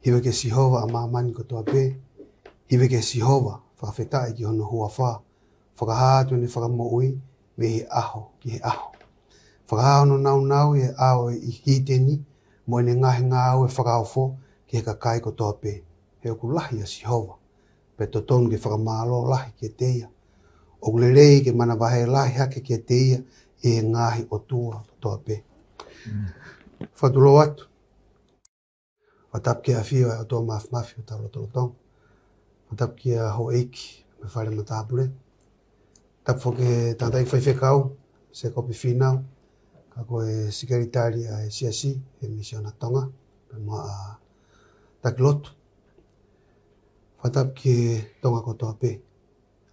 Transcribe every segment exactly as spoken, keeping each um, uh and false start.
Hiva kia Sihova ʻa māmani kotoa pē. Hiva kia Sihova, fakafetaʻi ki hono huafa. Fakahā atu ʻene fakamoʻui mei he ʻaho ki he ʻaho. Fakahā hono nāunau ʻi he ʻao ʻi Hiteni, mo ʻene ngaahi ngāue fakaofo ki he kakai kotoa pē. He ʻoku lahi ʻa Sihova, pea totonu ke fakamālō lahi kiate ia. ʻOku lelei ke manavahē lahi hake kiate ia ʻi he ngaahi ʻotua kotoa pē. Fakatulou atu. Fakatapu ki he ʻafio ʻa e ʻOtua Māfimafi ʻo hotau lotolotonga. Fakatapu ki he houʻeiki mei he fale matāpule. Tapu foki ki he tangataʻeiki faifekau, Sēkope Fīnau, ka ko e sekelitali ʻa e siasi ʻi he Misiona Tonga, pea mo ʻa Taki Lotu. Fakatapu ki he Tonga kotoa pē.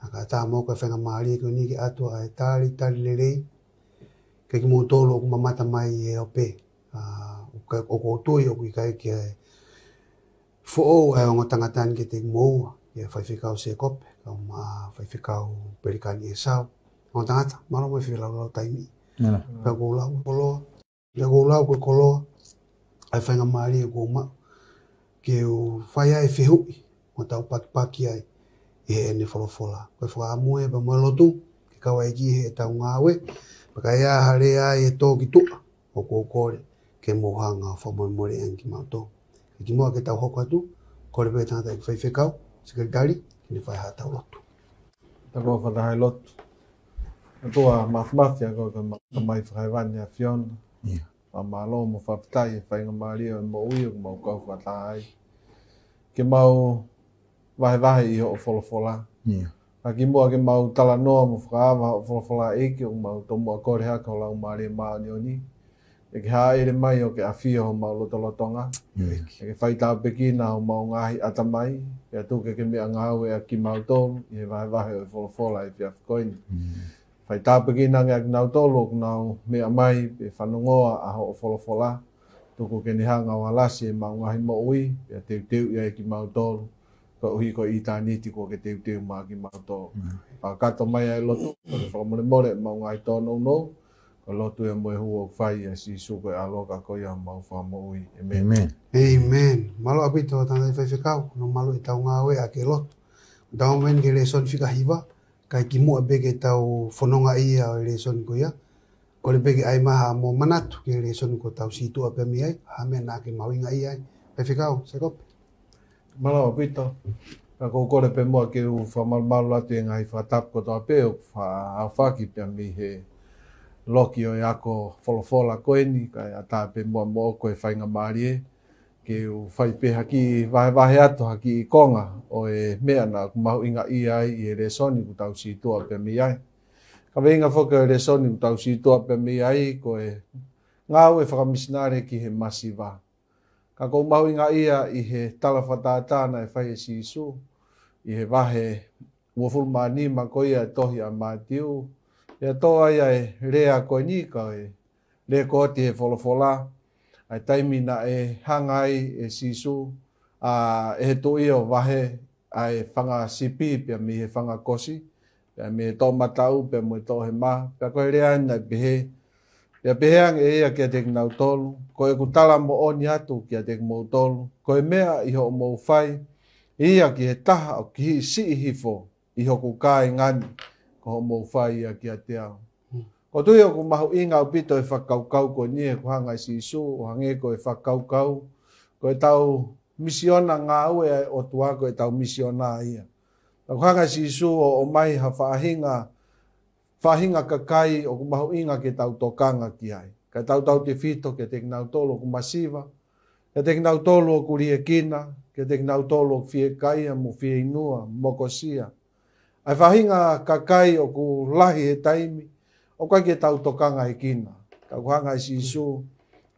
ʻA ka tā mo ko e faingamālie ko eni ke ʻatu ʻa e talitali lelei kiate kimoutolu ʻoku mamata mai ʻi he ope. ʻA, ʻoku, ʻoku ou tui ʻoku ʻikai ke foʻou ʻa e ongo tangata ni kiate kimoua, ʻa e faifekau Sēkope, kae ʻumaʻā faifekau Pelikani ʻEsau. Ongo tangata, mālō mo e feilaulau taimi. Mālō. Pea ʻoku ou lau ko e koloa, pea ʻoku ou lau ko e koloa ʻa e faingamālie ʻoku ou maʻu ke u fai ai e fehuʻi mo tau pakipaki ai ʻi heʻene folofola. Ko e fakaʻamu ē pea mo e lotu ke kau ai ki heʻetau ngāue, pea ka ʻi ai ha lea ai ʻe tō ki tuʻa, ʻoku ou kole ke mou hanga ʻo fakamolemole ange kimautolu. Kae kimuʻa ke tau hoko atu, kole pē tangataʻeiki faifekau, sekelitali, ke ne fai haʻatau lotu. Tau fakataha ʻi he lotu. ʻOtua Māfimafi, ʻa koe ko e Tamai fakahēvani ʻa e ʻAfiona. ʻIo. Fakamālō mo fakafetaʻi he faingamālie ʻo e moʻui ʻoku mau kau fakataha ai ke mau vahevahe ʻi hoʻo folofola. ʻIo. Kae kimuʻa ke mau talanoa mo fakaava hoʻo folofola, ʻEiki, ʻoku mau tomuʻa kole hake ho Laumālie Māʻoniʻoni ʻe ke hāʻele mai ʻo ke ʻafio homau lotolotonga. ʻIo. ʻE ke fai tāpuekina homau ngaahi ʻatamai, pea tuku ke ke meʻangāue ʻaki kimautolu ʻi he vahevahe ʻo e folofola he efiafi ko eni. ʻIo. Fai tāpuekina ange ʻa kinautolu ʻoku nau meʻa mai pe fanongoa ʻa hoʻo folofola. Tuku ke ne hanga ʻo alasi ʻemau ngaahi moʻui, pea teuteuʻi ai kimautolu koeʻuhi ko e ʻitāniti kuo ke teuteu maʻa kimautolu. ʻIo. Fakakakato mai ʻa e lotu, ko e fakamolemole ʻemau ngaahi tōnounou, ko e lotu ia mo e hū ʻoku fai ʻia Sīsū ko e ʻAlo ka ko ia homau Fakamoʻui. ʻĒmeni. ʻĒmeni. ʻĒmeni. Mālō ʻaupito tangataʻeiki faifekau, hono malu ʻetau ngāue ʻaki e lotu. Tau aʻu mai eni ki he lēsoni fika hiva, kae kimuʻa pē ke tau fononga ʻi he lēsoni ko ia, kole pē ke ʻai mai haʻamou manatu ki he lēsoni kuo tau sītuʻa pē mei ai, ha meʻa naʻa ke mahuʻingaʻia ai. Faifekau Sēkope. Mālō ʻaupito. Ka ʻoku ou kole pē muʻa ke u fakamalumalu atu ʻi he ngaahi fakatapu kotoa pē ʻoku faʻa aofaki pē mei he loki ʻo e ako folofola ko eni, kae ʻatā pē muʻa moʻoku e faingamālie ke u fai pē ha kiʻi vahevahe atu ha kiʻi konga ʻo e meʻa naʻa ku mahuʻingaʻia ai ʻi he lēsoni kuo tau sītuʻa pē mei ai. Kaveinga foki ʻo e lēsoni kuo tau sītuʻa pē mei ai ko e ngāue fakamisinale ki he masiva. Ka ʻoku ou mahuʻingaʻia ʻi he tala fakatātā naʻe fai ʻe Sīsū ʻi he vahe uofulu mā nima ko ia e tohi ʻa Mātiu, pea tō ai ʻa e lea ko eni ka e lēkooti he folofola, ʻa e taimi naʻe hanga ai ʻe Sīsū ʻa ʻe he tuʻi ʻo vahe ʻa e fanga sipi pea mei he fanga kosi, pea mei he toʻomataʻu pea mo e toʻohema, pea ko e lea naʻe pehē, pea pehē ange ʻe ia kiate kinautolu, ko ʻeku tala moʻoni atu kiate kimoutolu, ko e meʻa ʻi hoʻomou fai ia ki he taha ʻoku kihiʻi siʻi hifo ʻi hoku kāinga ni, ko hoʻomou fai ia kiate au. ʻOku ou tui ʻoku mahuʻinga ʻaupito e fakakaukau ko eni he ʻoku hanga ʻe Sīsū ʻo hangē ko e fakakaukau ko ʻetau misiona, ngāue ʻa e ʻOtua ko ʻetau misiona ia. Ka ʻoku hanga ʻe Sīsū ʻo ʻomai ha faʻahinga, faʻahinga kakai ʻoku mahuʻinga ke tau tokanga ki ai. Kae tautautefito kiate kinautolu ʻoku masiva, kiate kinautolu ʻoku liʻekina, kiate kinautolu ʻoku fiekaia mo fieinua, mokosia. ʻA e faʻahinga kakai ʻoku lahi he taimi ʻoku ʻikai ke tau tokangaʻekina. Ka ʻoku hanga ʻe Sīsū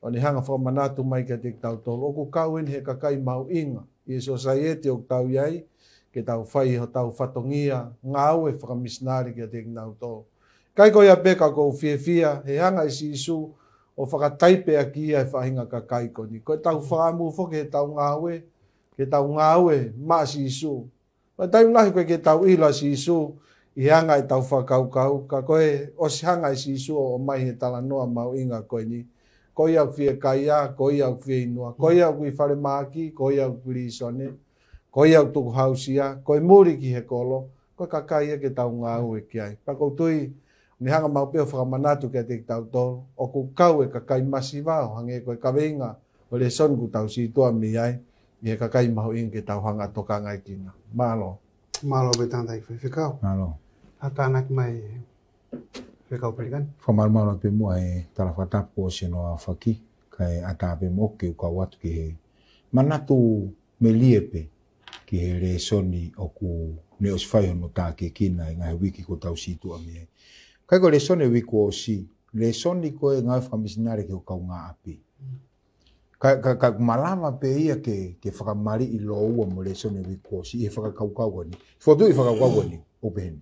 ʻo ne hanga fakamanatu mai kiate kitautolu, ʻoku kau eni he kakai mahuʻinga ʻi he sōsaieti ʻoku tau ʻi ai, ke tau fai hotau fatongia ngāue fakamisinale kiate kinautolu. ʻIkai ko ia pē ka ʻoku ou fiefia he hanga ʻe Sīsū ʻo fakataipe ʻaki ia e faʻahinga kakai ko eni. Ko ʻetau fakaʻamu foki heʻetau ngāue, ke tau ngāue maʻa Sīsū. Ko e taimi lahi ʻoku ʻikai ke tau ʻilo ʻa Sīsū ʻi he anga ʻetau fakakaukau, ka ko e ʻosi hanga ʻe Sīsū ʻo ʻomai he talanoa mahuʻinga ko eni, ko ia ʻoku fiekaia, ko ia ʻoku fieinua, ko ia ʻoku ʻi falemahaki, ko ia ʻoku pilīsone, ko ia ʻoku tukuhāusia, ko e muli ki he kolo, ko e kakai ia ke tau ngāue ki ai. Pea ʻoku ou tui, ne hanga maʻu pē ʻo fakamanatu kiate kitautolu, ʻoku kau e kakai masiva ʻo hangē ko e kaveinga ʻo e lēsoni kuo tau sītuʻa mei ai, ʻi he kakai mahuʻinga ke tau hanga ʻo tokangaʻi kinautolu. Mālō. Mālō pē tangataʻeiki faifekau. Mālō. Ha tānaki mai, Faifekau Pelikani. Fakamalumalu pē muʻa he tala fakatapu kuo ʻosi hono aofaki, kae ʻatā pē muʻa ke u kau atu ki he manatu melie pē ki he lēsoni ʻoku ne ʻosi fai hono tākiekina ʻi he ngaahi uike kuo tau sītuʻa mei ai. Kae ko e lēsoni e uike kuo ʻosi, lēsoni ko e ngāue fakamisinale ki hoʻo kaungāʻapi. Ka, ka, ka malava pē ia ke, ke fakamaliʻi lōua mo e lēsoni e uike kuo ʻosi, ʻi he fakakaukau ko eni. Fokotuʻu e fakakaukau ko eni, ʻoku pehē ni.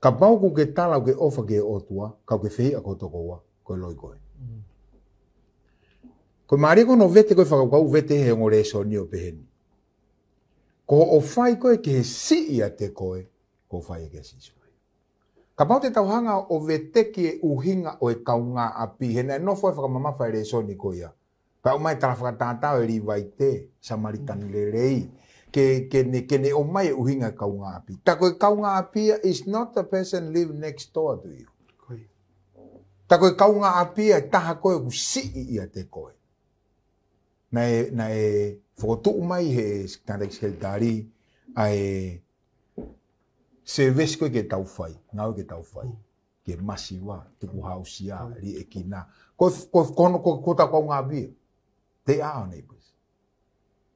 Kapau ʻoku ke tala ʻoku ke ʻofa ki he ʻOtua, ka ʻoku ke fehiʻa ki ho tokoua, ko e loi koe. Mm. Ko e mālie ko hono vete ko e fakakaukau, vete he ongo lēsoni ʻo pehē ni. Ko hoʻo fai ko ē ki he siʻi ʻiate koe, ko hoʻo fai kia Sīsū. Kapau te tau hanga ʻo veteki e ʻuhinga ʻo e kaungāʻapi, he naʻe nofo e fakamamafa e lēsoni ko ia. Pea ʻomai e tala fakatātā ʻo e Līvaite, Samalitani lelei, ke, ke ne, ke ne ʻomai e ʻuhinga e kaungāʻapi. Tā ko e kaungāʻapi ia is not the person live next door to you. Ko ia. Tā ko e kaungāʻapi ia e taha ko ē ʻoku siʻi ʻiate koe. Naʻe, naʻe fokotuʻu mai he tangataʻeiki sekelitali ʻa e service ko ē ke tau fai, ngāue ke tau fai. Mm. Ke masiva, tukuhāusia, mm, liʻekina. Ko, ko, ko hono, ko, ko hotau kaungāʻapi ia. They are our neighbors.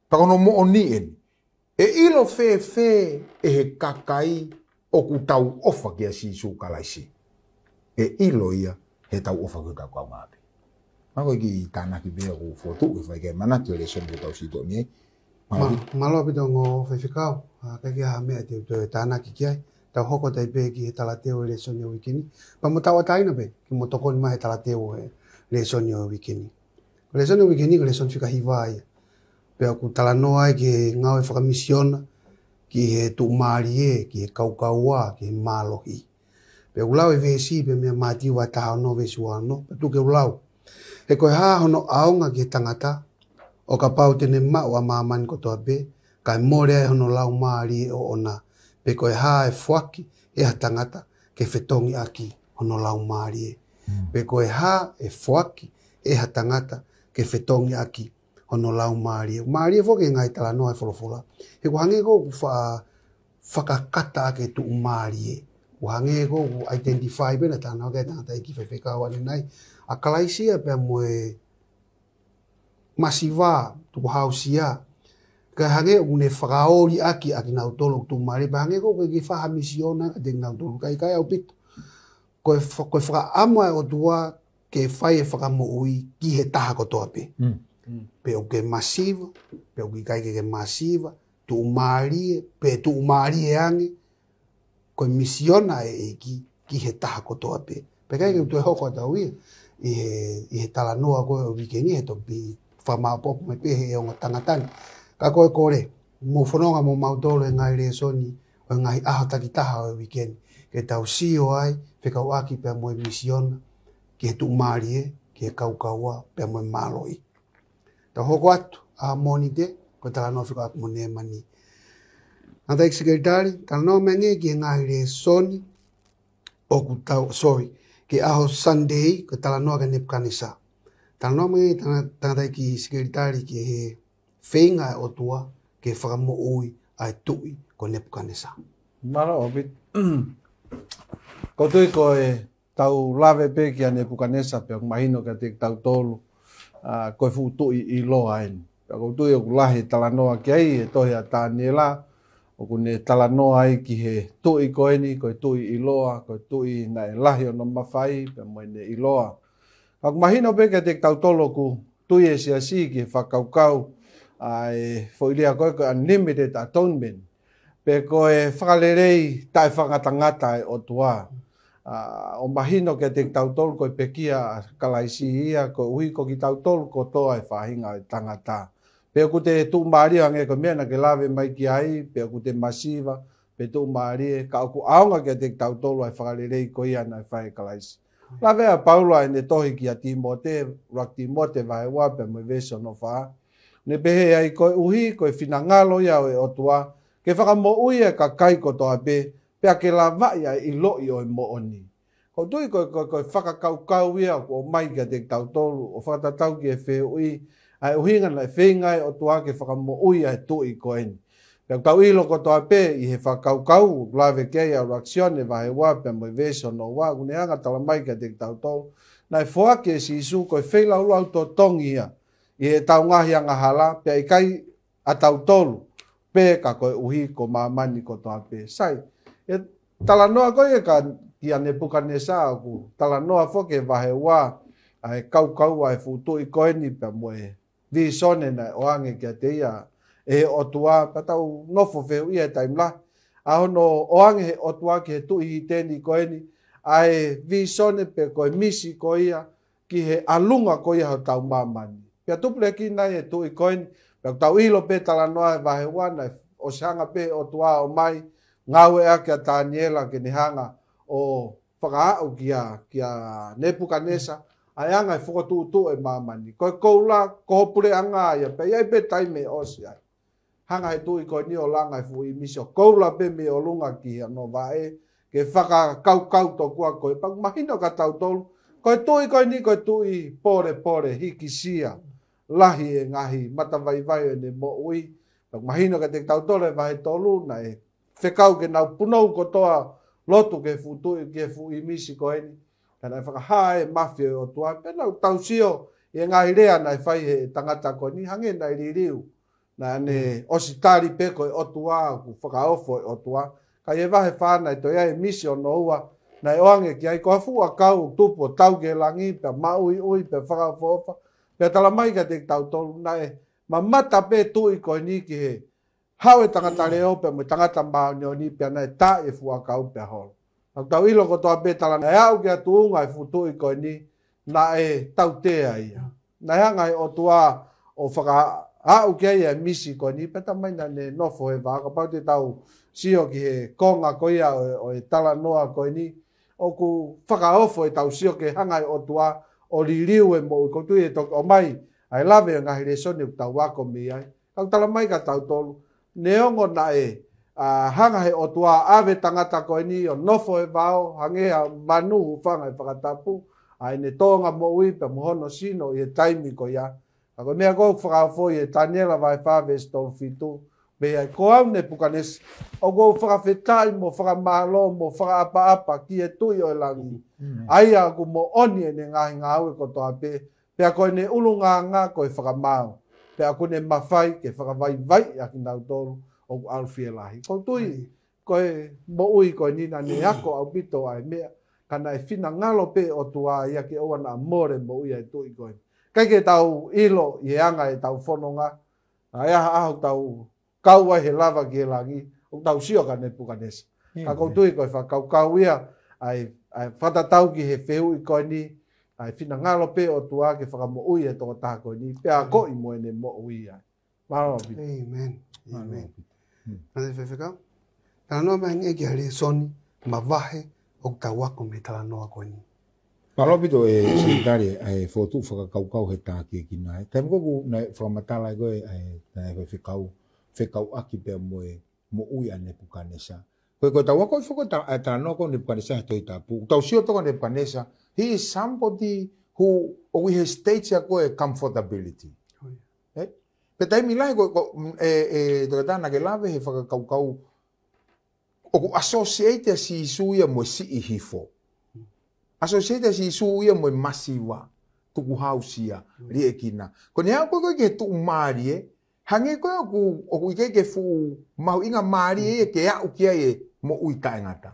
Pea ko hono moʻoni eni. ʻE ʻilo fēfē ʻe he kakai ʻoku tau ʻofa kia Sīsū Kalaisi? ʻE ʻilo ia heʻetau ʻofa ki hotau kaungāʻapi. Ma ko e kiʻi tānaki pē ʻoku fokotuʻu ke fai ke manatu e lēsoni kuo tau sītuʻa mei ai. Ma-, mālō ʻaupito ongo faifekau. ʻA, ʻikai ke ʻi ai ha meʻa te u toe tānaki ki ai. Tau hoko atu ai pē ki he talateu e lēsoni ʻo e uike ni. Pea mo tauʻatāina pē, ke mo tokoni mai he talateu e lēsoni ʻo e uike ni. Ko e lēsoni ʻo e uike ni, ko e lēsoni fika hiva ia. Pea ʻoku talanoa ai ki he ngāue fakamisiona, ki he tuʻumālie, ki he kaukaua, ki he mālohi. Pea ʻoku lau e veesi pē mei Mātiu vahe taha ono veesi ua ono, pea tuku ke u lau. He ko e hā hono ʻaonga ki he tangata, ʻo kapau te ne maʻu ʻa māmani kotoa pē, kae mole ai hono laumālie ʻoʻona. Pe ko e hā ʻe foaki ʻe ha tangata ke fetongi ʻaki hono laumālie. Mm. Pe ko e hā ʻe foaki ʻe ha tangata ke fetongi ʻaki hono laumālie. Mālie foki e ngaahi talanoa e folofola. He ʻoku hangē ko ē ʻoku fa-, fakakata ʻaki e tuʻumālie. ʻOku hangē ko ē ʻoku identify pē ʻena talanoa ki ai e tangataʻeiki faifekau ʻanenai. ʻA Kalaisi ia pea mo e masiva, tukuhāusia. Kae hangē ʻoku ne fakaoli ʻaki ʻa kinautolu ʻoku tuʻumālie. Pea hangē ko ē ʻoku ʻikai ke fai ha misiona kiate kinautolu. ʻIkai, ʻikai ʻaupito. Ko e fa-, ko e fakaʻamu ʻa e ʻOtua ke fai e fakamoʻui ki he taha kotoa pē. Mm. Mm. Pe ʻoku ke masiva, pe ʻoku ʻikai ke ke masiva, tuʻumālie, pe tuʻumālie ange, ko e misiona ʻa e ʻEiki ki he taha kotoa pē. Pea ʻikai ke u toe hoko atu au ia, ʻi he, ʻi he talanoa ko ē ʻo e uike ni he toki fakamaopoopo mai pē he ongo tangata ni. Ka ko e kole, mou fononga mo mautolu he ngaahi lēsoni, ʻo e ngaahi ʻaho takitaha ʻo e uike ni, ke tau sio ai, fekauʻaki pea mo e misiona, ki he tuʻumālie, ki he kaukaua, pea mo e mālohi. Tau hoko atu, ʻa Mōnite, ko e talanoa fekauʻaki mo Nēmani. Tangataʻeiki sekelitali, talanoa mai angē ki he ngaahi lēsoni, ʻoku tau, sorry, ki he ʻaho Sunday, ko e talanoa ki he Nepukanesa. Talanoa mai angē tanga-, tangataʻeiki sekelitali ki he feinga ʻa e ʻOtua ke fakamoʻui ʻa e tuʻi ko Nepukanesa. Mālō ʻaupito. ʻOku ou tui ko e tau lave pē kia Nepukanesa pea ʻoku mahino kiate kitautolu, ʻa, ko e fuʻu tuʻi ʻiloa eni. Pea ʻoku ou tui ʻoku lahi e talanoa ki ai he tohi ʻa Taniela, ʻoku ne talanoa ai ki he tuʻi ko eni, ko e tuʻi ʻiloa, ko e tuʻi naʻe lahi hono mafai, pea mo ʻene ʻiloa. Ka ʻoku mahino pē kiate kitautolu ʻoku tui e siasi ki he fakakaukau ʻa e foʻi lea ko ē ko e unlimited atonement. Pe ko e fakalelei taʻefakangatangata ʻa e ʻOtua. ʻA, ʻoku mahino kiate kitautolu ko e pekia ʻa Kalaisi ia koeʻuhi ko kitautolu kotoa e faʻahinga ʻo e tangata. Pe ʻoku te tuʻumālie hangē ko e meʻa naʻa ke lave mai ki ai, pe ʻoku te masiva, pe tuʻumālie, ka ʻoku ʻaonga kiate kitautolu ʻa e fakalelei ko ia naʻe fai ʻe Kalaisi. Lave ʻa Paula ʻi heʻene tohi kia Tīmote, ʻuluaki Tīmote vahe ua pea mo e veesi hono fā. Ne pehē ai, koeʻuhi ko e finangalo ia ʻo e ʻOtua ke fakamoʻui ʻa e kakai kotoa pē, pea ke lavaʻi ʻa e ʻiloʻi ʻo e moʻoni. ʻOku ou tui ko, ko, ko e fakakaukau ia ʻoku ʻomai kiate kitautolu, ʻo fakatatau ki he fehuʻi, ʻa e ʻuhinga naʻe feinga ai ʻa e ʻOtua ke fakamoʻui ʻa e tuʻi ko eni. Pea ʻoku tau ʻilo kotoa pē ʻi he fakakaukau, lave ki ai ʻa ʻuluaki Sione vahe ua pea mo e veesi hono ua, ʻoku ne hanga tala mai kiate kitautolu, naʻe foaki ʻe Sīsū ko e feilaulau totongi ia ʻi heʻetau ngaahi angahala, pea ʻikai ʻatautolu pē ka koeʻuhi ko māmani kotoa pē. Sai, ʻe talanoa ko ia ka kia Nepukanesa, ʻoku talanoa foki ʻe vahe ua ʻa e kaukau ʻa e fuʻu tuʻi ko eni pea mo e vīsone naʻe ʻoange kiate ia ʻe he ʻOtua, pea tau nofo fehuʻia he taimi lahi. ʻA hono ʻoange ʻe he ʻOtua ki he tuʻi hiteni ko eni ʻa e vīsone pe ko e misi ko ia ki he ʻalunga ko ia hotau māmani. Pea tupulekina ʻa e tuʻi ko eni, pea ʻoku tau ʻilo pē talanoa ʻe vahe ua naʻe ʻosi hanga pē ʻe he ʻOtua ʻo ʻomai ngāueʻaki ʻa Taniela ke ne hanga ʻo fakaaʻu kia, kia Nepukanesa ʻa e anga e fokotuʻutuʻu ʻo e māmani. Ko e koula, ko ho puleʻanga ia, pea ʻi ai pē taimi ʻe ʻosi ai. Hanga ʻe he tuʻi ko eni ʻo langa e fuʻu ʻīmisi ʻo koula pē mei ʻolunga ki hono vaʻe, ke fakakaukau tokua ko e pau mahino kia tautolu, ko e tuʻi ko eni ko e tuʻi pōlepole, hikisia, lahi e ngaahi matavaivai ʻo ʻene moʻui. Pea mahino kiate kitautolu ʻe vahe tolu naʻe fekau ke nau punou kotoa lotu ki he fuʻu tuʻi, ki he fuʻu ʻīmisi ko eni. Ka naʻe fakahā e māfimafi ʻo e ʻOtua, pea naʻa tau sio ʻi he ngaahi lea naʻe fai ʻe he tangata ko eni, hangē naʻe liliu. Naʻa ne ʻosi tali pē ko e ʻOtua, ʻoku fakaofo e ʻOtua. Ka ʻi he vahe fā naʻe toe ʻi ai e misi hono ua naʻe ʻoange ki ai, ko ha fuʻu ʻakau tupu ʻo tau ki he langi, pea maʻuiʻui, pea fakaʻofoʻofa. Pea tala mai kiate kitautolu naʻe mamata pē tuʻi ko eni ki he haʻu e tangata leʻo pea mo e tangata māʻoniʻoni, pea naʻe taaʻi e fuʻu ʻakau pea holo. Pea ʻoku tau ʻilo kotoa pē talanoa, naʻe aʻu ki he tuʻunga e fuʻu tuʻi ko eni naʻe tautea ia. Naʻe hanga ʻe he ʻOtua ʻo fakaaʻu ki ai e misi ko eni, pea talamai naʻa ne nofo he vao. Kapau te tau sio ki he konga ko ia ʻo, ʻo e talanoa ko eni, ʻoku fakaofo ʻetau sio ki he hanga ʻe he ʻOtua ʻo liliu e moʻui. ʻOku ou tui ʻe toki ʻomai ʻa e lave ʻo e ngaahi lēsoni ʻoku tau ako mei ai. Ka ʻoku tala mai kia tautolu, neongo naʻe, ʻa, hanga ʻe he ʻOtua ʻo ʻave e tangata ko eni ʻo nofo he vao, hangē ha manu hūfanga he fakatapu, ʻa ʻene tōʻonga moʻui pea mo hono sino ʻi he taimi ko ia. Ka ko e meʻa ko ē ʻoku fakaofo ʻi he Taniela vahe fā veesi tolu fitu, pehē ai, ko au Nepukanesa, ʻoku ou fakafetaʻi mo fakamālō mo fakaʻapaʻapa ki he Tuʻi ʻo e langi. Mm. ʻA ia ʻoku moʻoni ʻene ngaahi ngāue kotoa pē, pea ko ʻene ʻulungaanga ko e fakamaau, pea ʻoku ne mafai ke fakavaivaiʻi ʻa kinautolu ʻoku ʻalu fielahi. ʻOku ou tui, mm, ko e moʻui ko eni naʻa ne ako ʻaupito ʻa e meʻa, ka naʻe finangalo pē ʻOtua ia ke ʻoua naʻa mole moʻui ʻa e tuʻi ko eni. ʻIkai ke tau ʻilo ʻi he anga ʻetau fononga, ʻa e ʻaho ʻoku tau kau ai he lava ki he langi, ʻoku tau sio kia Nepukanesa. Ka ʻoku ou, mm, tui ko e fakakaukau ia, ʻa e, ʻa e fakatatau ki he fehuʻi ko eni, ʻa e finangalo pē ʻOtua ke fakamoʻui e tokotaha ko eni, pea akoʻi mo ʻene moʻui ai. Mālō ʻaupito. Amen. Mālō ʻaupito. Hmm. Nani Faifekau? Talanoa mai angē ki he lēsoni mavahe ʻoku tau ako mei he talanoa ko eni. Mālō ʻaupito e Sekelitali, ʻa e fokotuʻu fakakaukau he takiekina. Taimi ko ē ʻoku ne fakamatala ai ko ē, ʻa e, ʻa e Faifekau, fekauʻaki pea mo e moʻui ʻa Nepukanesa. Ko e, ko ʻetau ako foki ʻa e ta-, ʻa e talanoa ko ē ʻo Nepukanesa he Tohi Tapu. Tau sio toka Nepukanesa, he is somebody who, ʻoku ʻi he stage ia ko e comfortability. Oh, yeah. Eh? Pea taimi lahi ko, ko, mm, e, e, toketā naʻa ke lave he fakakaukau ʻoku associate ʻa Sīsū ia mo e siʻi hifo. Associate ʻa Sīsū ia mo e masiva, tukuhausia, mm, liʻekina. Ko ʻene aʻu ko ē ki he tuʻumālie, hangē ko ē ʻoku, ʻoku ʻikai ke fuʻu mahuʻinga mālie ia ke aʻu ki ai e moʻui taʻengata.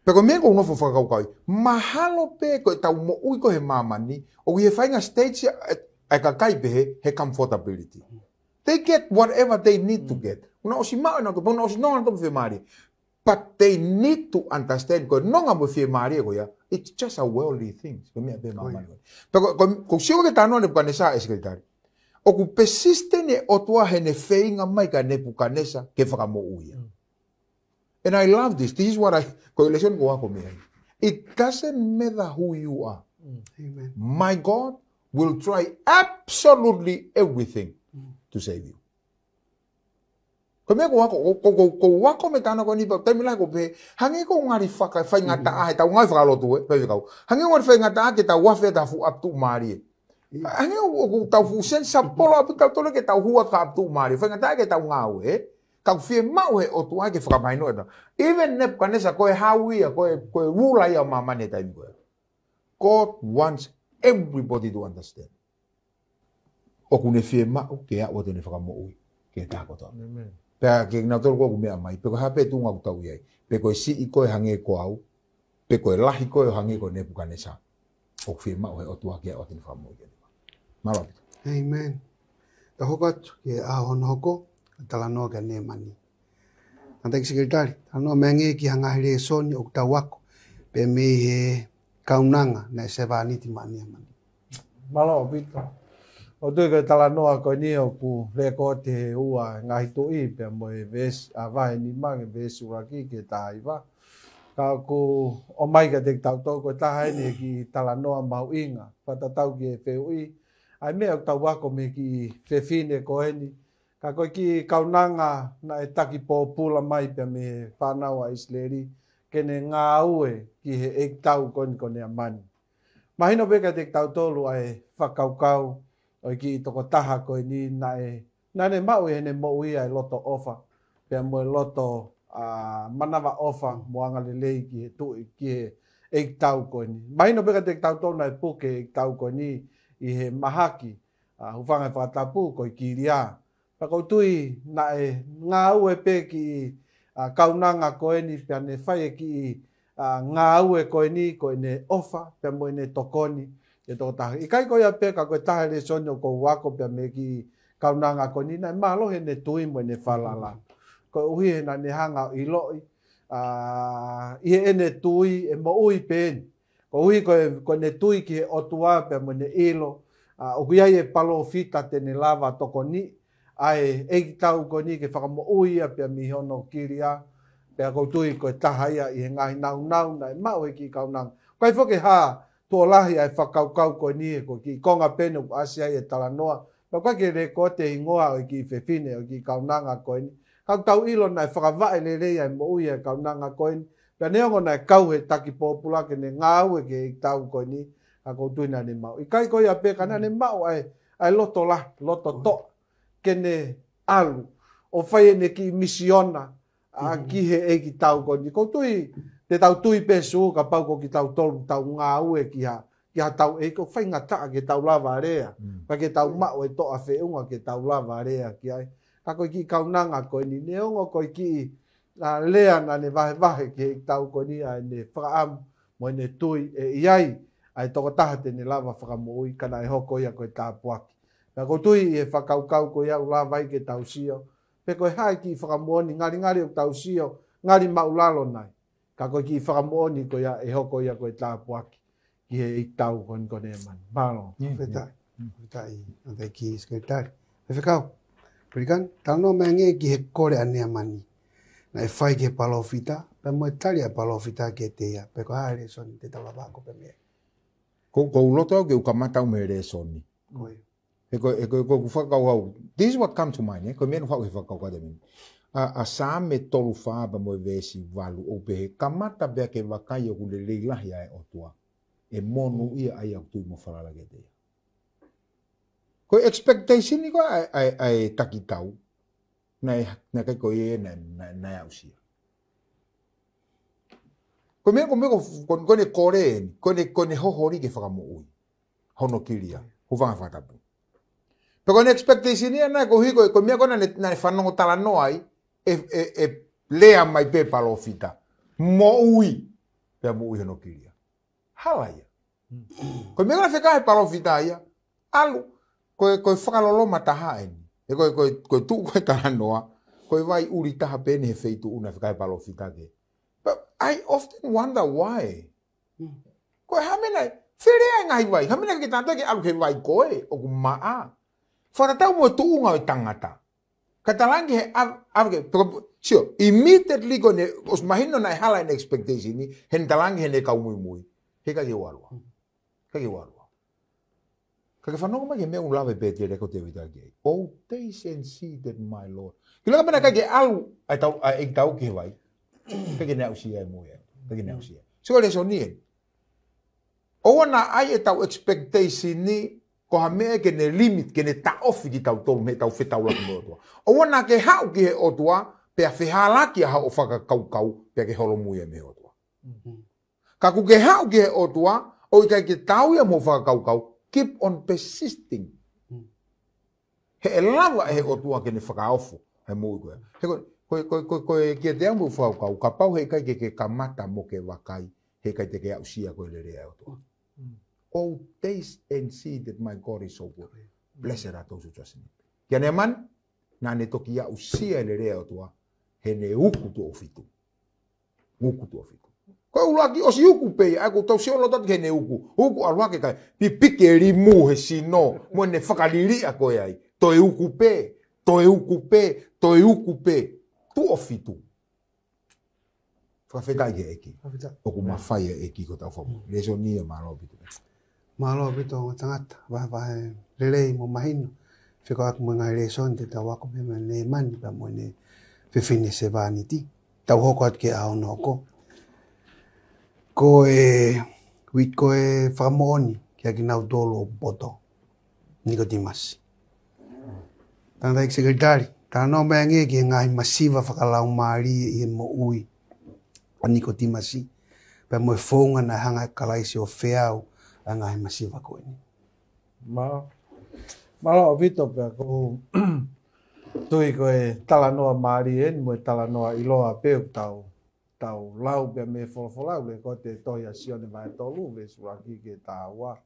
Pea ko e meʻa ʻoku ou nofo fakakaukauʻi, mahalo pē ko ʻetau moʻui ko ē he māmani, ʻoku ʻi he faʻahinga stage ia ʻa e, ʻa e kakai pehē he comfortability. They get whatever they need to get. Kuo nau ʻosi maʻu ʻenau tuʻu, kuo nau ʻosi nonga ʻenau fiemālie. But they need to understand, ko e nonga mo e fiemālie ko ia, it's just a worldly thing. Ko e meʻa pē māmani. Ko ia. Pea ko, ko, ko e sio ki he talanoa ʻa Nepukanesa, e Sekelitali, ʻoku persistent e ʻOtua heʻene feinga mai kia Nepukanesa ke fakamoʻui ia. Mm. And I love this. This is what I, ko e lēsoni ʻoku ou ako mei ai. It doesn't matter who you are. Amen. My God will try absolutely everything to save you. Ko e meʻa ko ē ʻoku, ko, ko, ko, ko ʻeku ako mei he talanoa ko eni pea taimi lahi ʻoku ou pehē, hangē ʻoku ngali faka-, faingataʻa heʻetau ngāue fakalotú, ē, pea fekau. Hangē ʻoku ngali faingataʻa ke tau afe ʻetau fuʻu ʻapi tuʻumālie. Hangē ʻoku, ʻoku tau fuʻu sense ʻaupito ʻaupito ʻaupito ke tau hū atu ki ha ʻapi tuʻumālie. Faingataʻa ke tau ngāue, ē. Ka ʻoku fiemaʻu ʻe he ʻOtua ke fakamahinoʻi ʻe tautolu. Even Nepukanesa, ko e hau ia, ko e, ko e ruler ia ʻo māmani he taimi ko ē. God wants everybody to understand. ʻOku ne fiemaʻu ke aʻu atu ʻene fakamoʻui ki he taha kotoa. Amen. Pea ke na tolu ko ʻeku meʻa mai, pe ko e hā pē tuʻunga ʻoku tau ʻi ai. Pe ko e siʻi koe hangē ko au, pe ko e lahi koe ʻo hangē ko Nepukanesa. ʻOku fiemaʻu ʻe he ʻOtua ke aʻu atu ʻene fakamoʻui ki he taha. Mālō ʻaupito. Amen. Tau hoko atu ki he ʻaho hono hoko, talanoa kia Nēmani. Anti Sekelitali, talanoa mai angē ki ha ngaahi lēsoni ʻoku tau ako, pea mei he kaunanga naʻe sevāniti maʻa Nēmani. Mālō ʻaupito. ʻOku ou tui ko e talanoa ko eni ʻoku lēkooti he ua e ngaahi tuʻi pea mo e veesi, ʻa, vahe nima ki he veesi ʻuluaki ki he taha hiva. Ka ʻoku ʻomai kiate kitautolu ko e taha eni e kiʻi talanoa mahuʻinga. Fakatatau ki he fehuʻi, ʻa e meʻa ʻoku tau ako mei he kiʻi fefine ko eni, ka ko e kiʻi kaunanga naʻe taki pōpula mai pea mei he fānau ʻa ʻIsileli, ke ne ngāue ki he ʻeikitau ko eni ko Nēmani. Mahino pē kiate kitautolu ʻa e fakakaukau ʻo e kiʻi tokotaha ko eni naʻe, naʻa ne maʻu ʻi heʻene moʻui ʻa e loto ʻofa, pea mo e loto, ʻa, manavaʻofa mo angalelei ki he tuʻi, ki he ʻeikitau ko eni. Mahino pē kiate kitautolu naʻe puke e ʻeikitau ko eni ʻi he mahaki, ʻa, hūfanga he fakatapu ko e kilia. Pea ʻoku ou tui naʻe ngāue pē kiʻi, ʻa, kaunanga ko eni pea ne fai e kiʻi, ʻa, ngāue ko eni ko ʻene ʻofa pea mo ʻene tokoni e tokotaha. ʻIkai ko ia pē ka ko e taha e lēsoni ʻoku ou ako pea mei he kiʻi kaunanga ko eni naʻe mālohi ʻene tui mo ʻene falala. Koeʻuhi he naʻa ne hanga ʻo ʻiloʻi, ʻa, ʻi heʻene tui e moʻui pē eni. Koeʻuhi ko e, ko ʻene tui ki he ʻOtua pea mo ʻene ʻilo, ʻa, ʻoku ʻi ai e palōfita te ne lava tokoniʻi ʻa e ʻeikitau ko eni ke fakamoʻui ia pea mei hono kilia. Pea ʻoku ou tui ko e taha ia ʻi he ngaahi nāunau naʻe maʻu ʻe he kiʻi kaunanga. ʻOku ʻikai foki ke hā tuʻo lahi ʻa e fakakaukau ko eni he ko e kiʻi konga pē eni ʻoku ʻasi ai e talanoa. Pea ʻoku ʻikai ke lēkooti e hingoa ʻo e kiʻi fefine ʻo e kiʻi kaunanga ko eni. Ka ʻoku tau ʻilo naʻe fakavaʻe lelei ʻa e moʻui ʻa e kaunanga ko eni. Pea neongo naʻe kau he taki pōpula ke ne ngāue ki he ʻeikitau ko eni, ka ʻoku ou tui naʻa ne maʻu. ʻIkai ko ia pē ka naʻa ne maʻu ʻa e, ʻa e loto lahi, loto toʻa, ke ne ʻalu ʻo fai ʻene kiʻi misiona, ʻa, ki he ʻeikitau ko eni. ʻOku ou tui, te tau tui pē Sū, kapau ko kitautolu tau ngāue ki ha, ki ha tau ʻeiki, ʻoku faingataʻa ke tau lava lea. Ka ke tau maʻu e toʻa feʻunga ke tau lava lea ki ai. Ka ko e kiʻi kaunanga ko eni neongo ko e kiʻi, ʻa, lea naʻa ne vahevahe ki he ʻeikitau ko eni ʻa ʻene fakaʻamu mo ʻene tui ʻe ʻi ai ʻa e tokotaha te ne lava fakamoʻui ka naʻe hoko ia ko e tāpuaki. Pea ʻoku ou tui ʻi he fakakaukau ko ia ʻoku lava ai ke tau sio. Pe ko e hā e kiʻi fakamoʻoni ngalingali ʻoku tau sio, ngali maʻulalo nai. Ka ko e kiʻi fakamoʻoni ko ia ʻe hoko ia ko e tāpuaki ki he ʻeikitau ko eni ko Nēmani. Mālō. Fakafetaʻi. Fakafetaʻi, Anti Sekelitali. Faifekau Pelikani, talanoa mai angē ki he kole ʻa Nēmani naʻe fai ki he palōfita, pea mo e tali ʻa e palōfita kiate ia, pe ko e hā e lēsoni te tau lava ako pē mei ai. Ko, ʻoku ou loto au ke u kamata au mei he lēsoni. Ko ia. He ko, he ko, ko ʻeku fakakaukau. This is what comes to mind, eh? Ko e meʻa naʻe haʻu he fakakaukau atu mei. ʻA, ʻa Saame tolu fā pea mo e veesi valu ʻoku pehē, kamata pea ke vakai ʻoku lelei lahi ʻa e ʻOtua. ʻE monūʻia ʻa ia ʻoku tui mo falala kiate ia. Ko e expectation eni ko ē ʻa e, ʻa e, ʻa e taki tau. Naʻe, naʻe ʻikai ko ia naʻe, naʻe, naʻe aʻusia. Ko e meʻa, ko e meʻa ko, ko, ko ʻene kole eni, ko ʻene, ko ʻene hoholi ke fakamoʻui hono kilia, hūfanga he fakatapu. Pea ko ʻene expectation ia naʻe koeʻuhi ko, ko e meʻa ko ē naʻa ne, naʻa ne fanongo talanoa ai, ʻe, ʻe, ʻe lea mai pē palōfita. Moʻui, pea moʻui hono kilia. Hala ia. Ko e meʻa naʻe fekau he palōfita ia, ʻalu, ko e, ko e fakaloloma taha eni. He ko e, ko e, ko e tuʻu ko e talanoa, ko e vai ʻuli taha pē eni he feituʻu naʻe fekau he palōfita ke. But I often wonder why. Ko e hā e meʻa naʻe, fele ai e ngaahi vai, hā e meʻa naʻe ke tātā ke ʻalu he vai ko ē, ʻoku maʻa. Fakatatau mo e tuʻunga ʻo e tangata. Ka talaange he ʻav-, ʻav-, ke, pe ko, Sio, immediately ko ʻene, ʻosi mahino naʻe hala ʻene expectation ni, heʻene talaange heʻene kau muimui. He ʻikai ke u ʻalu au. ʻIkai ke u ʻalu au. Ka ke fanongo mai ki he meʻa ʻoku lave pē ʻe Tēvita ki ai. Oh, taste and see that my Lord. Ke laka mena ʻikai ke ʻalu, ʻa e tau, ʻa e ʻEiki tau ki he vai. ʻIkai ke ne aʻusia e moʻui ē. ʻIkai ke ne aʻusia. Sio lēsoni ē. ʻOua naʻa ʻai ʻetau expectation ni, ko ha meʻa ke ne limit, ke ne taʻofi kitautolu mei heʻetau fetaulaki mo e ʻOtua. ʻOua naʻa ke haʻu ki he ʻOtua, pea fehalaki ʻa hoʻo fakakaukau, pea ke holomui ia mei he ʻOtua. Ka ʻoku ke haʻu ki he ʻOtua, ʻo ʻikai ke tau ia mo e fakakaukau, keep on persisting. He ʻe lava ʻe he ʻOtua ke ne fakaofo, he moʻui ko ē. He ko, ko, ko, ko, ko e kiate au mo e fakakaukau, kapau he ʻikai ke ke kamata mo ke vakai, he ʻikai te ke aʻusia koe e lelei ʻa e ʻOtua. Oh, taste and see that my God is so good. Blessed are those who trust in him. Kia Neamani, naʻa ne toki aʻusia e lelei ʻa e ʻOtua, heʻene uku tuʻo fitu. Uku tuʻo fitu. Ko e ʻuluaki ʻosi uku pē, ʻa ia ʻoku tau sio loto atu ki heʻene uku. Uku ʻalu hake kae pipiki e limu he sino, mo ʻene fakaliliʻa ko ē ai. Toe uku pē, toe uku pē, toe uku pē. Tuʻo fitu. Fakafetaʻi ki he ʻEiki. Fakafetaʻi. ʻOku mafai e ʻEiki ko ʻetau fakamoʻui. Lēsoni ia mālō ʻaupito. Mālō ʻaupito ongo tangata, vahevahe lelei mo mahino. Fekauʻaki mo e ngaahi lēsoni te tau ako mei he meʻa Neamani pea mo ʻene fefine sevāniti. Tau hoko atu ki he ʻaho hono hoko. Ko e, ui ko e fakamoʻoni, kia kinautolu ʻoku poto. Nikotīmasi. Tangataʻeiki Sekelitali, talanoa mai angē ki he ngaahi masiva fakalaumālie ʻi he moʻui ʻa Nikotīmasi, pea mo e founga naʻe hanga ʻe Kalaisi ʻo feau ʻa e ngaahi masiva ko eni. Mā, mālō ʻaupito pea ʻoku ou tui ko e talanoa mālie eni mo e talanoa ʻiloa pē ʻoku tau tau lau pea mei he folofola, ʻoku lēkooti he tohi ʻa Sione vahe tolu, veesi ʻuluaki ki he taha ua.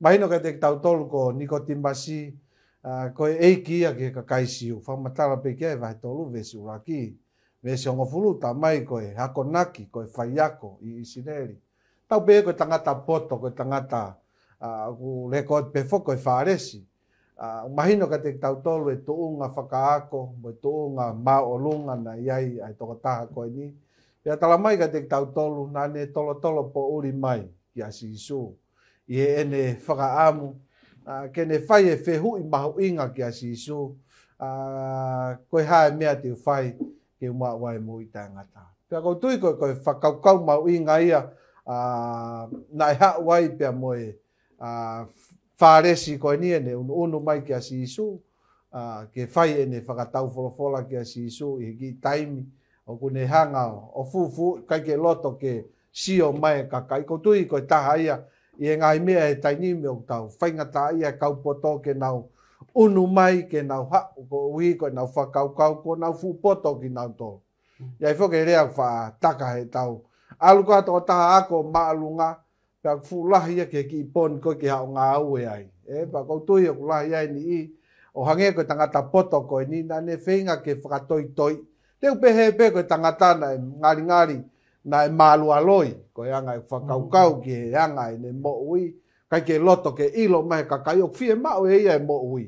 Mahino kiate kitautolu ko Nikotīmasi, ʻa, ko e ʻeiki ia ki he kakai Siu. Fakamatala pē ki ai vahe tolu, veesi ʻuluaki. Veesi hongofulu, talamai ko e akonaki, ko e faiako ʻi ʻIsileli. Tau pehē ko e tangata poto, ko e tangata, ʻa, ʻoku lēkooti pē foki ko e Fālesi. ʻA, mahino kiate kitautolu e tuʻunga fakaako, mo e tuʻunga māʻolunga naʻe ʻi ai ʻa e tokotaha ko eni. Pea talamai kiate kitautolu naʻa ne tolotolo poʻuli mai kia Sīsū. ʻI heʻene fakaʻamu, ʻa, ke ne fai e fehuʻi mahuʻinga kia Sīsū, ʻa, ko e hā e meʻa te u fai ke u maʻu ai e moʻui taʻengata. Pea ʻoku ou tui ko e, ko e fakakaukau mahuʻinga ia, ʻa, naʻe haʻu ai pea mo e ʻa, Fālesi ko eni ʻene ʻunuʻunu mai kia Sīsū, ʻa, ke fai ʻene fakataufolofola kia Sīsū ʻi he kiʻi taimi ʻoku ne hanga ʻo, ʻo fufū, ʻikai ke loto ke sio mai e kakai. ʻOku ou tui ko e taha ia ʻi he ngaahi meʻa he taimi ni ʻoku tau faingataʻaʻia e kau poto ke nau ʻunu mai, ke nau haʻu, koeʻuhi ko ʻenau fakakaukau, ko ʻenau fuʻu poto kinautolu. ʻI ai foki e lea ʻoku faʻa taka heʻetau ʻalu ko ha tokotaha ako māʻolunga, pea ʻoku fuʻu lahi ia ki he kiʻi poni ko ē ke haʻu ʻo ngāue ai. ʻE, pea ʻoku ou tui ʻoku lahi ai e niʻihi, ʻo hangē ko e tangata poto ko eni naʻa ne feinga ke fakatoitoi. Te u pehē pē ko e tangata naʻe ngalingali, naʻe mālualoi, ko e anga e fakakaukau ki he anga ʻene moʻui, ʻikai ke loto ke ʻilo mai he kakai ʻoku fiemaʻu ʻe ia e moʻui.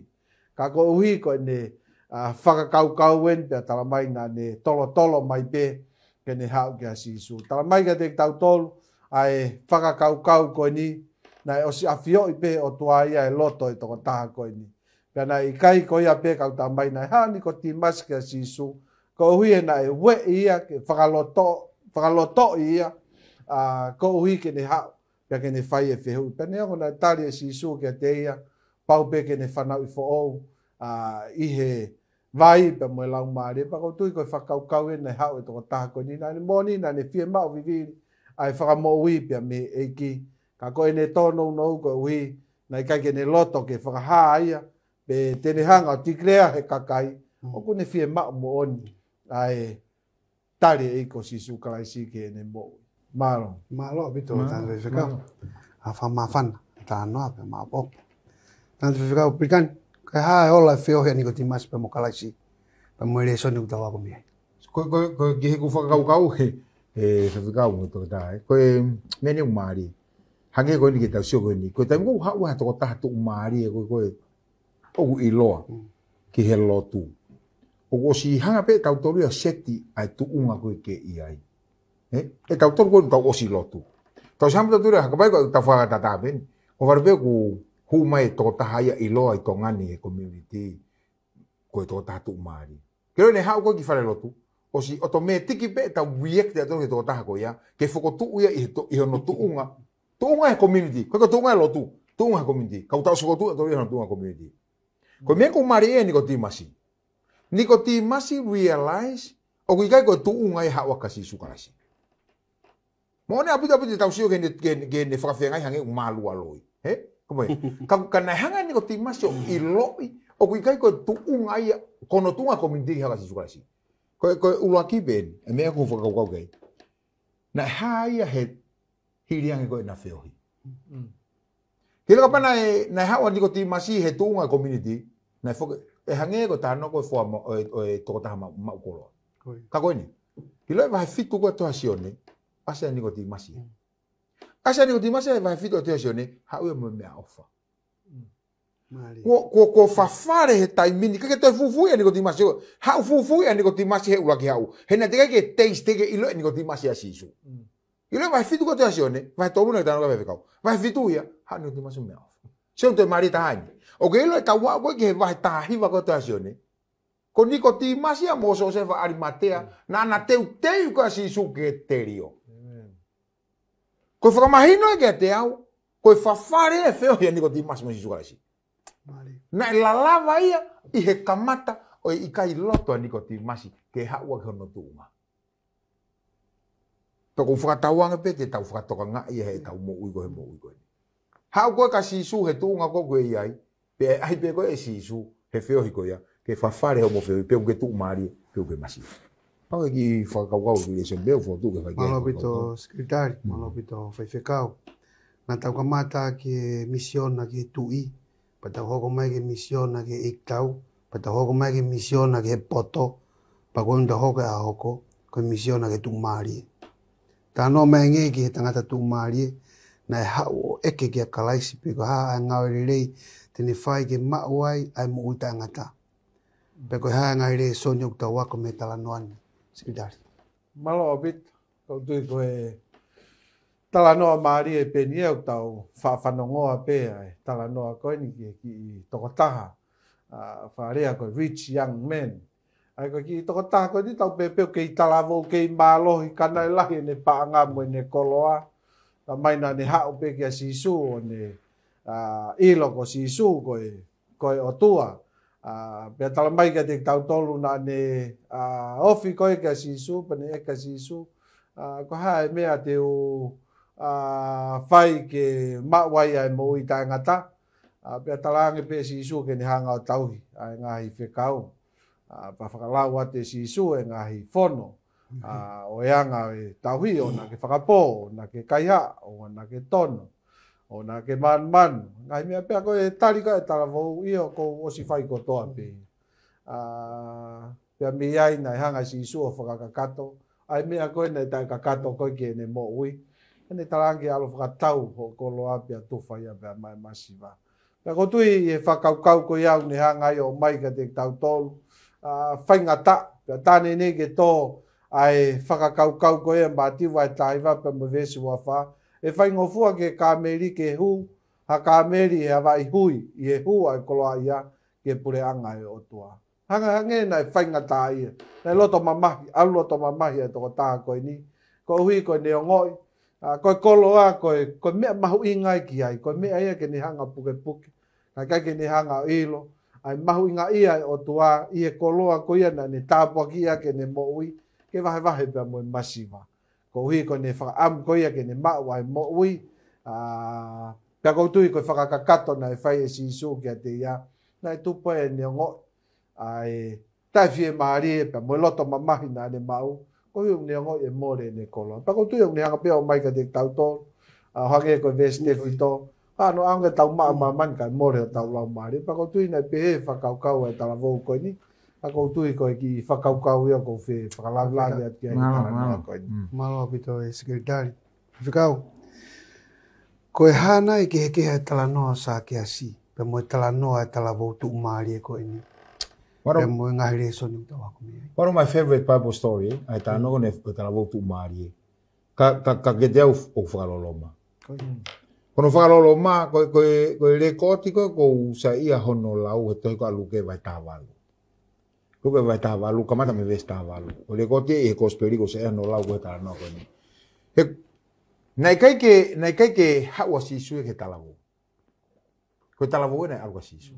Ka koeʻuhi ko ʻene, ʻa, fakakaukau eni pea talamai naʻa ne tolotolo mai pē ke ne haʻu kia Sīsū. Talamai kiate kitautolu ʻa e fakakaukau ko eni, naʻe ʻosi ʻafioʻi pē ʻe he ʻOtua ia e loto e tokotaha ko eni. Pea naʻe ʻikai ko ia pē kau talamai naʻe haʻu Nikotīmasi kia Sīsū, koeʻuhi he naʻe ueʻi ia, ke fakaloto, fakalotoʻi ia, ʻa, koeʻuhi ke ne haʻu pea ke ne fai e fehuʻi. Pea neongo naʻe tali ʻe Sīsū kiate ia, pau pē ke ne fanauʻi foʻou, ʻa, ʻi he vai pea mo e Laumālie, pea ʻoku ou tui ko e fakakaukau eni naʻe haʻu e tokotaha ko eni, naʻa ne moʻoni, naʻa ne fiemaʻu vivili ʻa e fakamoʻui pea mei he ʻEiki. Ka ko ʻene tōnounou koeʻuhi, naʻe ʻikai ke ne loto ke fakahā ia, pe te ne hanga ʻo tikilea he kakai, ʻoku ne fiemaʻu moʻoni ʻa e tali ʻe ia ko Sīsū Kalaisi ki heʻene moʻui. Mālō. Mālō ʻaupito, mālō, tangataʻeiki faifekau. Mālō. ʻA fakamāfana, talanoa pea maʻopoʻopo. Tangataʻeiki faifekau Pilikani, ko e hā e ola e feohi ʻa Nikotīmasi pea mo Kalaisi, pea mo e lēsoni ʻoku tau ako mei ai. Ko, ko, ko e ki heʻeku fakakaukau he, he faifekau mo e toketā, ē. Ko e meʻa ni ʻoku mālie. Hangē ko eni ke tau sio ko eni. Ko e taimi ʻoku haʻu ha tokotaha tuʻumālie, ko, ko e ʻoku ʻiloa ki he lotu. ʻOku ʻosi hanga pē ʻe tautolu ia ʻo seti ʻa e tuʻunga ko ē ke ʻi ai. Ē? ʻE tautolu ko ē tau ʻosi lotu. Tau sio hama tautolu ia, haka pai ko ʻetau fakatātā pē eni. ʻOku vale pē ʻoku hū mai e tokotaha ia ʻiloa ʻi Tonga ni he community, ko e tokotaha tuʻumālie. Ke ʻilo ʻene haʻu ko ē ki falelotu, ʻosi ʻotomētiki pē ʻetau react ʻa tautolu ki he tokotaha ko ia, ke fokotuʻu ia ʻi he to-, ʻi hono tuʻunga. Tuʻunga he community, ko e ko e tuʻunga he lotu, tuʻunga he community. Ka ʻoku tau fokotuʻu ʻa tautolu ia hono tuʻunga community. Ko e meʻa ʻoku mālie ʻia Nikotīmasi. Nikotīmasi realize, ʻoku ʻikai ko e tuʻunga ia haʻu ʻa Sīsū Kalaisi. Moʻoni ʻaupito ʻaupito te tau sio ki heʻene, ki heʻene, ki heʻene fakafeangai hangē ʻoku mālualoi. Hē? Ko e meʻa. Ka, ka naʻe hanga ʻe Nikotīmasi ʻo ʻiloʻi, ʻoku ʻikai ko e tuʻunga ia, ko hono tuʻunga community haʻu ʻa Sīsū Kalaisi. Ko e, ko e ʻuluaki pē eni, e meʻa ʻoku ou fakakaukau ki ai. Naʻe hā ia he hili ange ko ē ʻena feohi. Mm. Ke ʻilo kapau naʻe, naʻe haʻu ʻa Nikotīmasi he tuʻunga community, naʻe foki, ʻe hangē ko e talanoa ko ē foa mo-, ʻo e, ʻo e tokotaha ma-, maʻu koloa. Ko ia. Ka ko eni. Ke ʻilo e vahe fitu ko ē tohi ʻa Sione, ʻasi ʻa Nikotīmasi. Mm. ʻAsi ʻa Nikotīmasi he vahe fitu ʻo e tohi ʻa Sione, haʻu ia mo e meʻaʻofa. Mm. Mālie. Kuo, kuo, kuo fafale he taimi ni, ʻikai ke toe fufuuʻi ʻa Nikotīmasi. Haʻu fufuuʻi ʻa Nikotīmasi he ʻuluaki haʻu. He naʻe teʻeki ai ke taste, teʻeki ke ʻilo ʻe Nikotīmasi ʻa Sīsū. Mm. ʻIlo e vahe fitu ko ē tohi ʻa Sione, vahe tolu naʻe talanoa ki ai e faifekau. Vahe fitu ia, haʻu ʻa Nikotīmasi mo e meʻaʻofa. Sio ki he toe mālie taha eni. ʻOku ke ʻilo e tau aʻu ko ē ki he vahe taha hiva ko ē tohi ʻa Sione. Ko Nikotīmasi ia mo Siosefa ʻAlimatea, naʻá na teuteu ko ē ʻa Sīsū ke telio. Amen. Ko e fakamahino ia kiate au, ko e fafale e feohi ʻa Nikotīmasi mo Sīsū Kalaisi. Mālie. Naʻe lalava ia ʻi he kamata ʻo e ʻikai loto ʻa Nikotīmasi ke haʻu ia ki hono tuʻunga. Pea ʻoku ou fakatauange pē te tau fakatokangaʻi ia heʻetau moʻui ko ē he moʻui ko eni. Haʻu ko ē kia Sīsū he tuʻunga ko ē ʻoku ke ʻi ai, pea ʻai pē koe ʻe Sīsū he feohi ko ia, ke fafale hoʻomo feohi, pe ʻoku ke tuʻumālie, pe ʻoku ke masiva. Pau e kiʻi fakakaukau ki he lēsoni pē ʻoku fokotuʻu ke fai ki ai. Mālō ʻaupito, Sekelitali, mm, mālō ʻaupito, faifekau. Naʻa tau kamata ki he misiona ki he tuʻi, pea tau hoko mai ki he misiona ki he ʻeikitau, pea tau hoko mai ki he misiona ki he poto, pea ko eni tau hoko ki he ʻaho ko ē, ko e misiona ki he tuʻumālie. Talanoa mai ange ki he tangata tuʻumālie, naʻe haʻu ʻo ʻeke kia Kalaisi pe ko e hā ʻa e ngāue lelei te ne fai ke maʻu ai ʻa e moʻui taʻengata. Pe ko e hā ʻa e ngaahi lēsoni ʻoku tau ako mei he talanoa ni, Sekelitali. Mālō ʻaupito, ʻoku ou tui ko e talanoa mālie pē eni ia ʻoku tau faʻa fanongoa pē ʻa e talanoa ko eni ki he kiʻi tokotaha, ʻa, fakalea ko e rich young man. ʻA ia ko e kiʻi tokotaha ko eni tau pehē pē ʻoku kei talavou, kei mālohi, ka naʻe lahi ʻene paʻanga mo ʻene koloa. Talamai naʻá ne haʻu pē kia Sīsū ʻo ne, ʻa, ʻilo ko Sīsū ko e, ko e ʻOtua. ʻA, pea talamai kiate kitautolu naʻá ne, ʻa, ofi ko ē kia Sīsū, pea ne ʻeke kia Sīsū, ʻa, ko e hā e meʻa te u, ʻa, fai ke maʻu ai ʻa e moʻui taʻengata. ʻA, pea talaange pē ʻe Sīsū ke ne hanga ʻo tauhi ʻa e ngaahi fekau. ʻA, pea fakalau atu ʻe Sīsū e ngaahi fono, ʻa, ʻo e anga ʻo e tauhi, ʻoua naʻá ke fakapō, ʻoua naʻá ke kaihaʻa, ʻoua naʻá ke tono, ʻoua naʻá ke manumanu. Ngaahi meʻa pē ia ko e tali ko ē ʻa e talavou, ʻio, kuo u ʻosi fai kotoa pē. ʻA, pea mei ai naʻe hanga ʻe Sīsū ʻo fakakakato ʻa e meʻa ko ē naʻe taʻekakato ko ē ki heʻene moʻui. Pea ne talaange ke ʻalu ʻo fakatau hoʻo koloa pea tufa ia pea maʻu e masiva. Pea ʻoku ou tui ʻi he fakakaukau ko ia ʻoku ne hanga ai ʻo ʻomai kiate kitautolu, ʻa, faingataʻa, pea tā naʻe ʻikai ke tō ʻa e fakakaukau ko ia ʻa Mātiu vahe taha hiva pea mo e veesi ua fā, ʻe faingofua ki he kāmeli ke hū ha kāmeli ʻi he ʻavaʻi hui, ʻi he hū ʻa e koloaʻia ki he puleʻanga ʻo e ʻOtua. Hangē, hangē naʻe faingataʻaʻia, naʻe loto mamahi, ʻalu loto mamahi ʻa e tokotaha ko eni, koeʻuhi ko ʻene ongoʻi, ʻa, ko e koloa, ko e, ko e meʻa mahuʻinga ia ki ai, ko e meʻa ia ke ne hanga ʻo pukepuke. Naʻe ʻikai ke ne hanga ʻo ʻilo ʻa e mahuʻingaʻia ʻo e ʻOtua ʻi he koloa ko ia naʻá ne tāpuakiʻi ʻaki ʻene moʻui, ke vahevahe pea mo e masiva. Koeʻuhi ko ʻene fakaʻamu ko ia ke ne maʻu ʻa e moʻui, ʻa, pea ʻoku ou tui ko e fakakakato naʻe fai ʻe Sīsū kiate ia, naʻe tupu ai ʻene ongoʻi ʻa e taʻefiemālie pea mo e loto mamahi naʻá ne maʻu, koeʻuhi ʻoku ne ongoʻi ʻe mole ʻene koloa. Pea ʻoku ou tui ʻoku ne hanga pē ʻo ʻomai kiate kitautolu, ʻa, ʻo hangē ko e veesi tefito, ʻa, ʻoua naʻa ke tau maʻu māmani kae mole hotau laumālie. Pea ʻoku ou tui naʻe pehē e fakakaukau ʻa e talavou ko eni, pea ʻoku ou tui ko e kiʻi fakakaukau ia ʻoku ou fie fakalavelave atu ki ai he talanoa ko eni. Mālō ʻaupito e Sekelitali. Faifekau, ko e hā nai e kehekehe ʻa e talanoa ʻo Sākeasi pea mo e talanoa ʻa e talavou tuʻumālie ko eni? One of, pea mo e ngaahi lēsoni ʻoku tau ako mei ai. One of my favorite Bible story, ʻa e talanoa ko eni ʻo e talavou tuʻumālie. Ka, ka, ka kiate au ʻoku fakaloloma. Ko ia. Ko hono fakaloloma, ko, ko, ko e lēkooti ko, ʻoku ou saiʻia hono lau he tohi ko Luke vahe taha valu. Luke vahe taha valu, kamata mei he veesi taha valu. Ko e lēkooti ʻi he kosipeli ʻoku ou saiʻia hono lau ko e talanoa ko eni. He, naʻe ʻikai ke, naʻe ʻikai ke haʻu ʻa Sīsū ia ki he talavou. Ko e talavou ē naʻe ʻalu kia Sīsū.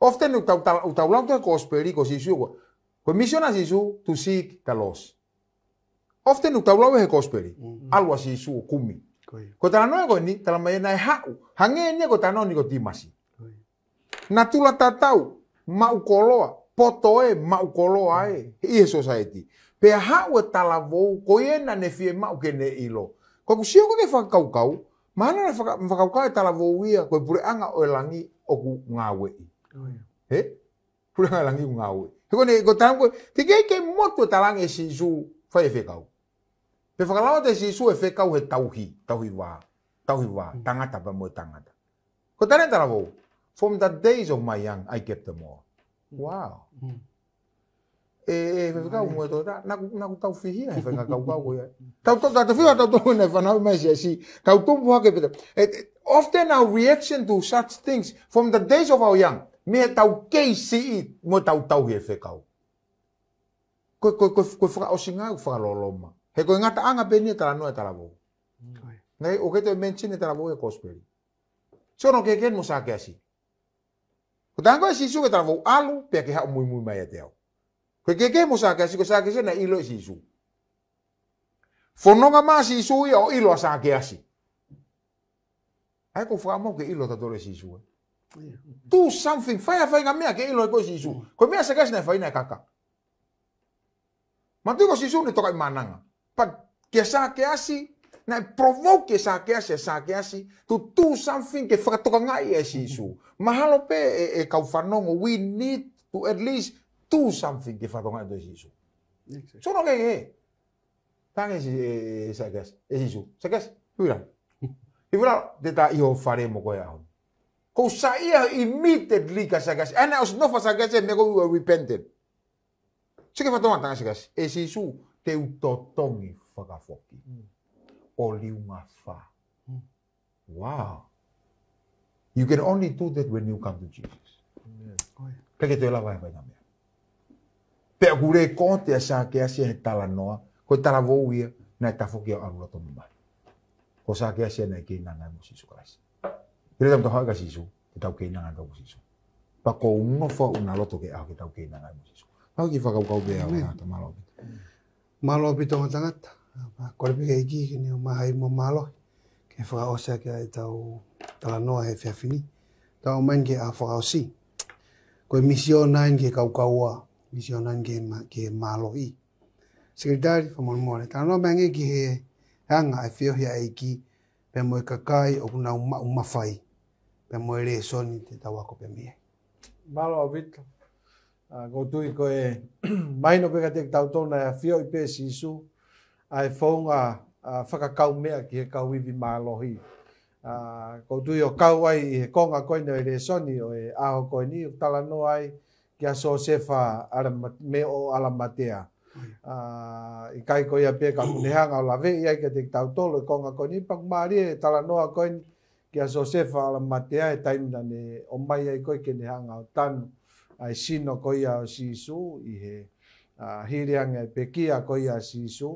Often ʻoku tau, tau, ʻoku tau lau ʻi he kosipeli ko Sīsū ko, ko e misiona ʻa Sīsū to seek the lost. Often ʻoku tau lau he kosipeli, ʻalu ʻa Sīsū ʻo kumi. Ko ia. Ko e talanoa ko eni, talamai naʻe haʻu. Hangē eni ko e talanoa Nikotīmasi. Ko ia. Natula tatau, maʻu koloa, poto ē, maʻu koloa ē, ʻi he society. Pea haʻu e talavou, ko ia naʻa ne fiemaʻu ke ne ʻilo. Ko ʻeku sio ko ē ki he fakakaukau, mahalo naʻe faka-, fakakaukau e talavou ia, ko e puleʻanga ʻo e langi ʻoku ngāueʻi. Ko ia. He? Puleʻanga ʻo e langi ʻoku ngāueʻi. He ko eni, ko e taimi ko ē, teʻeki ai ke motu e talaange ʻe Sīsū fai e fekau. Pea fakalao atu ʻe Sīsū e fekau he tauhi, tauhi vā, tauhi vā, tangata pea mo e tangata. Ko e talanoa talavou, from the days of my young, I kept them all. Wow. ʻE, ʻe, fekau mo e tō tā, naʻa ku, naʻa ku tau fihia, he fakakaukau ko ia. Tau tō, tau tō fihia, tau tō na fanau mai siasi, tau tō mua ke pita. E, e, often our reaction to such things, from the days of our young, mei heʻetau kei siʻi, mo tau tauhi e fekau. Ko, ko, ko, ko e fakaʻosinga, ko e fakaloloma. He ko e ngataʻanga pē eni e talanoa e talavou. Ko ia. Naʻe, ʻoku ʻikai toe mention e talavou he kosipeli. Sio hono kehekehe mo Sākeasi. Ko e talanoa ʻa Sīsū ki he talavou ʻalu, pea ke haʻu muimui mai ʻiate au. Ko e kehekehe mo Sākeasi, ko Sākeasi naʻe ʻilo ʻe Sīsū. Fononga mai ʻa Sīsū ia ʻo ʻilo ʻa Sākeasi. ʻA ia ʻoku fakamau ke ʻilo tautolu ʻe Sīsū, ē. Ia. Do something, fai ha faʻahinga meʻa ke ʻilo koe ʻe Sīsū. Ko e meʻa ʻa Sākeasi naʻe fai naʻe kaka. Mātuʻaki ko Sīsū naʻe tokaʻi mānanga. But kia Sākeasi, naʻe provoke kia Sākeasi, ʻa Sākeasi, to do something ke fakatokangaʻi ʻe Sīsū. Mahalo pē ʻe, ʻe kau fanongo, we need to at least do something ke fakatokangaʻi ʻe Sīsū. Exactly. So no ke, ē. Talaange ʻe Sī-, ʻe, ʻe Sākeasi, ʻe Sīsū. Sākeasi, hifo ʻi lalo. Hifo ʻi lalo, te ta ʻi ho fale mo koe he ʻaho ni. Ko e saiʻia immediately kia Sākeasi. ʻA ia naʻe ʻosi nofo ʻa Sākeasi, meʻa ko ē ʻo repented. Sio ki he fatongia ʻa Sākeasi. ʻE Sīsū, te u totongi fakafoki. Mm. ʻO liunga fā. Mm. Wow. You can only do that when you come to Jesus. Amen. ʻIkai ke toe lava ʻe he faʻahinga meʻa. Pea ʻoku lēkooti ʻa Sākeasi he talanoa, ko e talavou ia, naʻe tafoki ʻo ʻalu loto mamahi. Ko Sākeasi naʻe keinanga mo Sīsū Kalaisi. Pea lele tamu tau haʻu kia Sīsū, te tau keinanga mo Sīsū. Pea ʻoku ou nofo ʻo ʻuna loto ke ʻaho ke tau keinanga mo Sīsū. Pea ʻoku ou fakakaukau pē au. Amen. Ā, ta mālō. Mālō ʻaupito ongo tangata. Pea kole pē ki he ʻEiki ke ne ʻomai ha ivi mo e mālohi ke fakaʻosi ʻaki ʻetau talanoa he efiafi ni. Tau ō mai ki he ʻaho fakaʻosi. Ko e misiona eni ki he kaukaua, misiona eni ki he mā-, ki he mālohi. Sekelitali, fakamolemole. Talanoa mai angē ki he anga e feohi ʻa e ʻEiki, pea mo e kakai ʻoku nau maʻu mafai, pea mo e lēsoni te tau ako pē mei ai. Mālō ʻaupito. Ā, ʻoku ou tui ko e mahino pē kiate kitautolu naʻe ʻafioʻi pē ʻe Sīsū ʻa e founga, ā, fakakaumeʻa ki he kau ivi mālohi. Ā, ʻoku ou tui ʻoku kau ai ʻi he konga ko eni ʻo e lēsoni ʻo e ʻaho ko eni ʻoku talanoa ai kia Siosefa ʻAlama-, mei ʻAlamatea. Ā, ʻikai ko ia pē ka ʻoku ne hanga ʻo laveʻi ai kiate kitautolu e konga ko eni, pea ʻoku mālie e talanoa ko eni kia Siosefa ʻAlamatea he taimi naʻa ne ʻomai ai ko ē ke ne hanga ʻo tanu ʻa e sino ko ia ʻo Sīsū ʻi he, ā, hili ange e pekia ko ia ʻa Sīsū.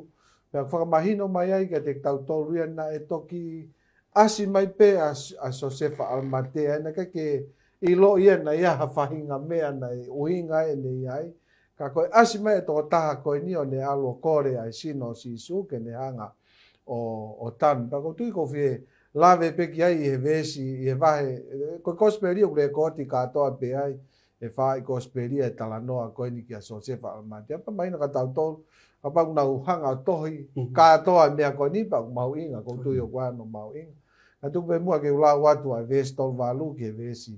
Pea fakamahino mai ai kiate kitautolu ia naʻe toki ʻasi mai pē ʻa, ʻa Siosefa ʻAlamatea, naʻe ʻikai ke ʻiloʻi ia naʻe ʻi ai ha faʻahinga meʻa naʻe ʻuhinga ʻene ʻi ai. Ka ko e ʻasi mai e tokotaha ko eni ʻo ne ʻalu ʻo kole ʻa e sino ʻo Sīsū ke ne hanga ʻo, ʻo tanu. Pea ʻoku ou tui ʻoku ou fie lave pē ki ai ʻi he veesi, ʻi he vahe, ko e kosipeli ʻoku lēkooti kātoa pē ai, ʻe fai kosipeli e talanoa ko eni kia Siosefa ʻAlamatea. Pea mahino kia tautolu, kapau ʻoku nau hanga ʻo tohi kātoa e meʻa ko eni, pea ʻoku mahuʻinga, ʻoku ou tui ʻoku ʻi ai hono mahuʻinga. Ka tuku pē muʻa ke u lau atu ʻa e veesi tolu valu ki he veesi,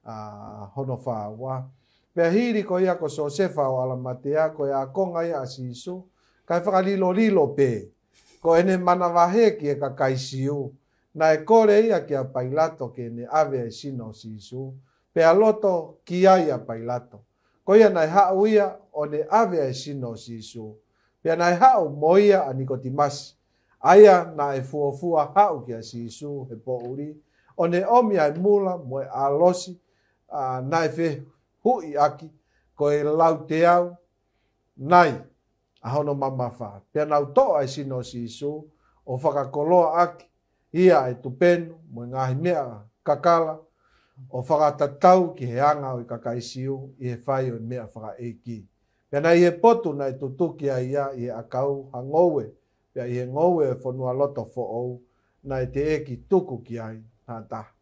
ā, hono fā ua. Pea hili ko ia ko Siosefa ʻo ʻAlamatea, ko e ākonga ia ʻa Sīsū, kae fakalilolilo pē, ko ʻene manavahē ki he kakai Siu, naʻe kole ia kia Pailato ke ne ʻave e sino ʻo Sīsū, pea loto ki ai ʻa Pailato. Ko ia naʻe haʻu ia ʻo ne ʻave ʻa e sino ʻo Sīsū. Pea naʻe haʻu mo ia ʻa Nikotīmasi, ʻa ia naʻe fuofua haʻu kia Sīsū he poʻuli, ʻo ne ʻomi ʻa e mula mo e ʻalosi, ʻa, naʻe fehuʻi ʻaki, ko e lauteau nai ʻa hono mamafa. Pea nau toʻo ʻa e sino ʻo Sīsū, ʻo fakakoloa ʻaki ia ʻa e tupenu mo e ngaahi meʻa kakala, ʻo fakatatau ki he anga ʻo e kakai Siu ʻi he fai ʻo e meʻa fakaʻeiki. Pea naʻe ʻi he potu naʻe tutuki ai ia ʻi he ʻakau ha ngoue, pea ʻi he ngoue ʻo e fonualoto foʻou naʻe teʻeki tuku ki ai ha taha.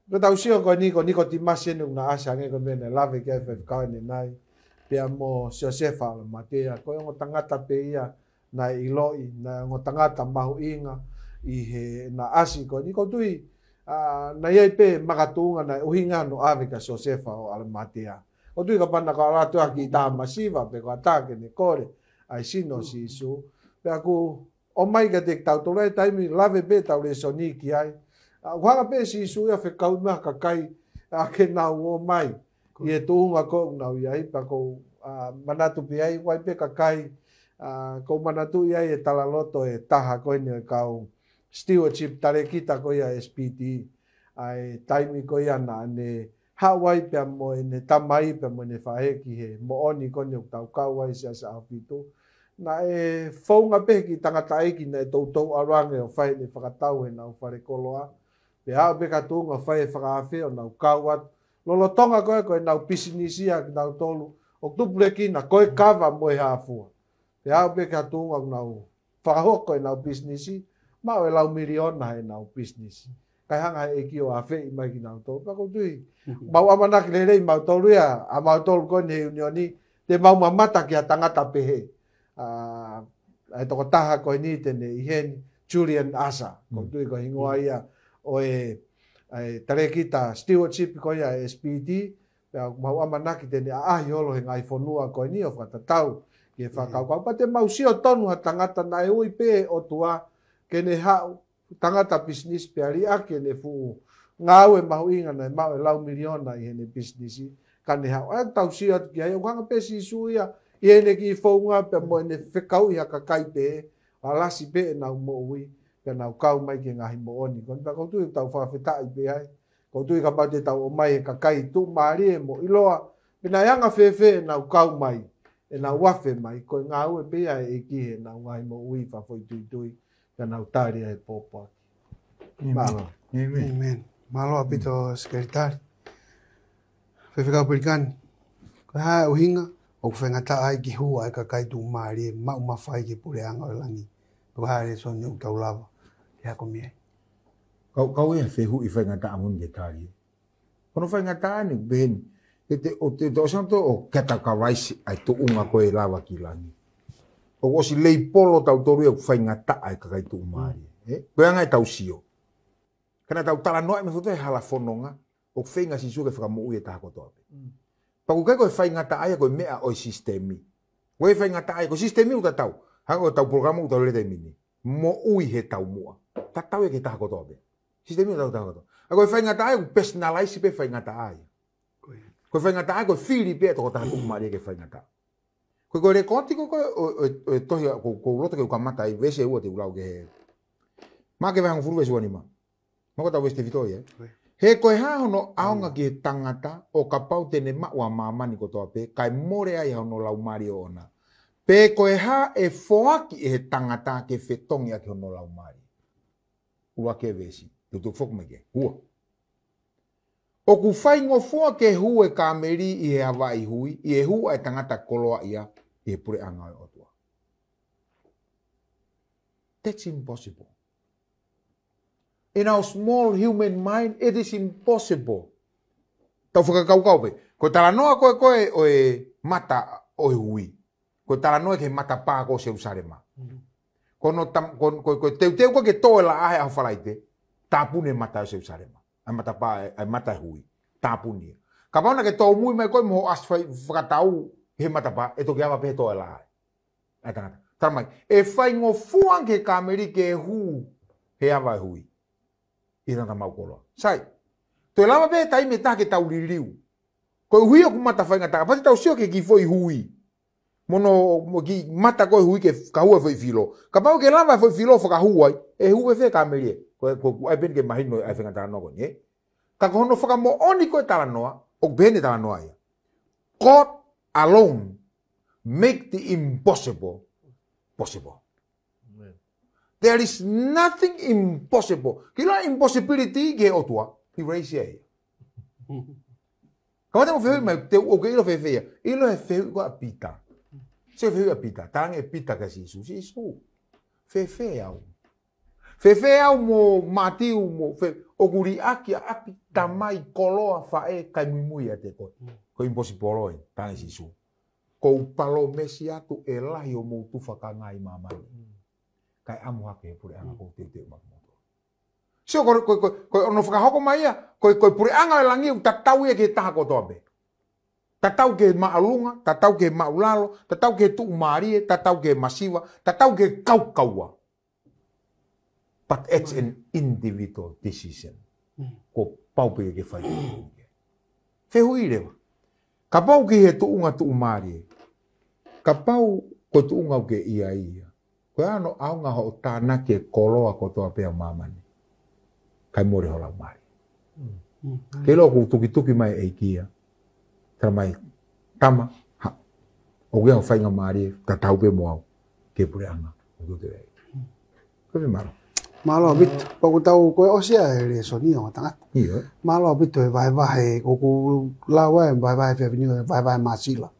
Ko ʻetau sio ko eni, ko Nikotīmasi eni ʻoku na ʻasi, hangē ko e meʻa naʻe lave ki ai e faifekau ʻanenai, pea mo Siosefa ʻo ʻAlamatea, ko e ongo tangata pē ia naʻe ʻiloʻi, naʻe ongo tangata mahuʻinga ʻi heʻena ʻasi ko eni. ʻOku ou tui, ʻa, naʻe ʻi ai pē makatuʻunga naʻe ʻuhinga hono ʻave kia Siosefa ʻo ʻAlamatea. ʻOku ou tui kapau naʻa kau ʻalu atu ʻa e kiʻi taha masiva pe ko ha taha ke ne kole ʻa e sino ʻo Sīsū, pea ʻoku ʻomai kiate kitautolu ʻa e taimi lave pē ʻetau lēsoni ki ai. ʻA, ʻoku hanga pē ʻe Sīsū ia ʻo fekauʻi mai ha kakai, ʻa, ke nau ō mai ʻi he tuʻunga ko ē ʻoku nau ʻi ai, pea ʻoku ou, ʻa, manatu pē ai, ʻoku ʻi ai pē kakai, ʻa, ʻoku ou manatuʻi ai e talaloto ʻo e taha ko eni ʻo e kau stewardship, talēkita ko ia S P T, ʻa e taimi ko ia naʻa ne haʻu ai pea mo ʻene tamai pea mo ʻene faʻē ki he moʻoni ko eni ʻoku tau kau ai, Siasi ʻAhofitu. Naʻe founga pē he kiʻi tangataʻeiki naʻe toutou ʻalu ange ʻo fai ʻene fakatau heʻenau fale koloa. Pea aʻu pē ki ha tuʻunga ʻo fai e fakaafe ʻo nau kau atu. Lolotonga ko ē ko ʻenau pisinisi ʻa kinautolu, ʻoku tupulekina ko e kava mo e hā fua. Pea aʻu pē ki ha tuʻunga ʻoku nau fakahoko ʻenau pisinisi, maʻu e lau miliona heʻenau pisinisi. Kae hanga he ʻEiki ʻo afeʻi mai kinautolu. Pea ʻoku ou tui, mau ʻamanaki lelei mautolu ia, ʻa mautolu ko eni he ʻiunioni, te mau mamata ki ha tangata pehē. ʻA, ʻa e tokotaha ko eni te ne ʻi heni, Julian Asa. ʻOku ou tui ko e hingoa ia ʻo e, ʻa e talēkita stewardship ko ia ʻa e S P T, pea ʻoku mau ʻamanaki te ne ʻaʻahi holo he ngaahi fonua ko eni ʻo fakatatau ki he fakakaukau. Pea te mau sio tonu ha tangata naʻe ui pē ʻe he ʻOtua ke ne haʻu, tangata pisinisi pea liʻaki ʻene fuʻu ngāue mahuʻinga naʻe maʻu e lau miliona ʻi heʻene pisinisi, ka ne haʻu. ʻA ia tau sio atu ki ai, ʻoku hanga pē ʻe Sīsū ia ʻi heʻene kiʻi founga pea mo ʻene fekauʻi ha kakai pē, ʻo ʻalasi pē ʻenau moʻui, pea nau kau mai ki he ngaahi moʻoni. Ko eni pea ʻoku ou tui ʻoku tau fakafetaʻi pē ai. ʻOku ou tui kapau te tau ʻomai e kakai tuʻumālie mo ʻiloa pe naʻe anga fēfē ʻenau kau mai, ʻenau afe mai, ko e ngāue pē ia ʻa e ʻEiki heʻenau ngaahi moʻui fakafoʻituitui, pea nau tali ai e pōpoaki. Mālō. ʻĒmeni. Mālō ʻaupito, Sekelitali. Faifekau Pelikani, ko e hā e ʻuhinga ʻoku faingataʻa ai ke hū ʻa e kakai tuʻumālie maʻu mafai ki he puleʻanga ʻo e langi? Ko e hā e lēsoni ʻoku tau lava ke ako mei ai? Kau, kau ia fehuʻi faingataʻa moʻoni ke tali. Ko hono faingataʻa eni, pehē ni, te, te, ʻo te, te ʻosi ʻo categorize ʻa e tuʻunga ko ē ʻe lava ki langi. ʻOku ʻosi leipolo tautolu ia ʻoku faingataʻa e kakai tuʻumālie. Ē? Ko e anga ʻetau sio. Ka naʻa tau talanoaʻi mei he foto he hala fononga, ʻoku feinga Sīsū ke fakamoʻui e taha kotoa pē. Pea ʻoku ʻikai ko e faingataʻa ia ko e meʻa ʻo e sisitemi. Ko e faingataʻa ia ko e sisitemi ʻoku tatau. Hangē ko ʻetau polokalama ʻoku tau lele taimi ni. Moʻui he taumuʻa. Tatau ia ki he taha kotoa pē. Sisitemi ʻoku tatau ki he taha kotoa. ʻA ia ko e faingataʻa ia ʻoku personalize pē faingataʻa ia. Ko e faingataʻa ia ko e fili pē ʻe he tokotaha tuʻumālie ke faingataʻa. Ko e, ko e lekooti ko ē ʻo, ʻo, ʻo e tohi ʻoku, ʻoku ou loto ke u kamata ai, veesi ʻe ua te u lau ki he. Maʻake vahe hongofulu veesi ua nima. Maʻake ʻetau veesi tefito ia. He ko e hā hono ʻaonga ki he tangata ʻo kapau te ne maʻu ʻa māmani kotoa pē, kae mole ai hono laumālie ʻoʻona? Pe ko e hā ʻe foaki ʻe he tangata ke fetongi ʻaki hono laumālie? ʻUluaki e veesi, tutuku foki mai ki he ua. ʻOku faingofua ke hū e kāmeli ʻi he avaʻi hui, ʻi he hū ʻa e tangata koloaʻia ʻi he puleʻanga ʻo e ʻOtua. That's impossible. In our small human mind, it is impossible. Tau fakakaukau pē. Ko e talanoa ko ē ko ē ʻo e mata ʻo e hui. Ko e talanoa ki he matapā ko Selusalema. Ko hono tam-, ko, ko, ko e teuteu ko ē ke tō e laʻā he ʻaho Falaite, tāpuni e mata ʻo Selusalema. ʻA e matapā, ʻa e mata hui. Tāpuni ia. Kapau naʻa ke tōmui mai koe mo hoʻo ʻasi fai fakatau he matapā, ʻe toki ava pē he tō e laʻā ʻa e tangata. Tala mai, ʻe faingofua ange ki he kāmeli ke hū he avaʻi hui ʻi he tangata maʻu koloa. Sai, toe lava pē taimi ʻe taha ke tau liliu. Ko e hui ʻoku mata faingataʻa, pea te tau sio ki he kiʻi foʻi hui. Mo hono, mo e kiʻi mata ko e hui ke fakahū e foʻi filo. Kapau ʻe lava e foʻi filo ʻo fakahū ai, ʻe hū fēfē Kamelie? Ko e, ko e, ʻoku ʻai pē ke mahino ʻa e faingataʻa ko eni, ē? Ka ko hono fakamoʻoni ko e talanoa, ʻoku pehē ʻene talanoa ia. God alone make the impossible possible. Amen. There is nothing impossible. Ki he impossibility ki he ʻOtua, he raise ia. Ka wata mo fehuʻi mai, te u ʻoke ʻilo fēfē ia. ʻIlo e fehuʻi ko ē ʻa Pita. Sio fehuʻi ʻa Pita. Talaange ʻe Pita kia Sīsū. Sīsū, fēfē au? Fēfē au mo Mātiu mo fē, ʻoku liʻaki ʻa ʻapi, tamai, koloa, faʻē, kae muimui ʻiate koe? Ko e impossible ē, talaange ʻe Sīsū. Ko u palōmesi atu ʻe lahi hoʻomou tufa ka ngai māmani. Kae ʻamu hake he puleʻanga ʻoku ou teuteu maʻa kimoutolu. Sio, ko, ko, ko, ko hono fakahoko mai ia, ko, ko e puleʻanga ʻo e langi ʻoku tatau ia ki he taha kotoa pē. Tatau ki he māʻolunga, tatau ki he māʻulalo, tatau ki he tuʻumālie, tatau ki he masiva, tatau ki he kaukaua. But it's an individual decision. Kuo pau pē ke fai. Fehuʻi leva. Kapau ki he tuʻunga tuʻumālie. Kapau ko e tuʻunga ʻoku ke ʻi ai ia, ko e hā hono ʻaonga hoʻo tānaki e koloa kotoa pē ʻo māmani, kae mole ho laumālie? Ke ʻilo ʻoku tukituki mai e ʻEiki ia. Talamai, tama, haʻu. ʻOku ʻi ai ho faingamālie, tatau pē mo au, ki he puleʻanga ʻoku ou teuteu ai. Ko e mālō. Mālō ʻaupito. Pea ʻoku tau, ko e ʻosi ia e lēsoni ʻo e tangata. ʻIo. Mālō ʻaupito e vahevahe, ʻoku lau ai e vahevahe fefine, e vahevahe māsila.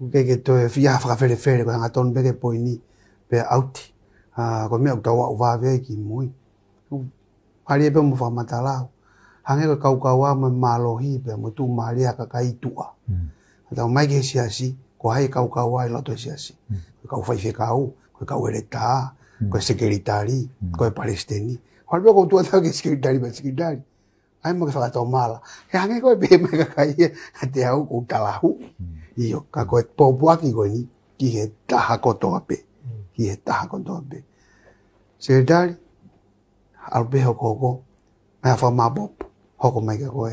ʻOku ke, ke toe fie fakafelefele, ko e hangatonu pē ki he poini, pea ʻauti. ʻA, ko e meʻa ʻoku tau aʻu vave ai ki mui. Mālie pē hoʻomo fakamatala. Hangē ko e kaukaua mo e mālohi pea mo e tuʻumālie ʻa e kakai tuʻa. Ka tau ō mai ki he siasi, ko hai e kaukaua ʻi loto he siasi? Ko e kau faifekau, ko e kau ʻeletā, ko e sekelitali, ko e palesiteni. Hangē pē ko e tuʻa tau ki he sekelitali pea sekelitali. ʻAi mo ke fakatomala. He hangē ko e pehē mai e kakai ia, ʻa te au ʻoku ou talahuʻi. ʻIo, ka ko e pōpoaki ko eni, ki he taha kotoa pē. Ki he taha kotoa pē. Sekelitali, ʻalu pē hokohoko, mai ha fakamāʻopoʻopo, hoko mai kia koe,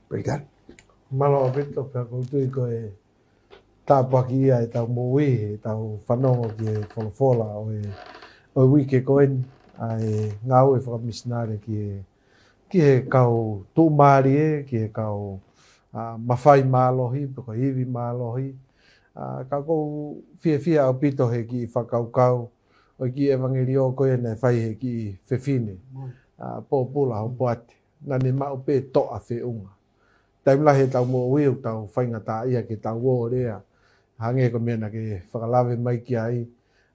Pelikani. Mālō ʻaupito, pea ʻoku ou tui ko e tāpuaki ia ʻetau moʻui, ʻetau fanongo ki he folofola ʻo e, ʻo e uike ko eni, ʻa e ngāue fakamisinale ki he, ki he kau tuʻumālie, ki he kau, ʻa, mafai mālohi, pe ko e ivi mālohi. ʻA, ka ʻoku ou fiefia ʻaupito he kiʻi fakakaukau ʻo e kiʻi ʻevangeliō ko ē naʻe fai he kiʻi fefine. ʻA, pōpula hopoate. Naʻa ne maʻu pē toʻa feʻunga. Taimi lahi ʻetau moʻui ʻoku tau faingataʻaʻia ke tau ō lea. Hangē ko e meʻa naʻa ke fakalave mai ki ai.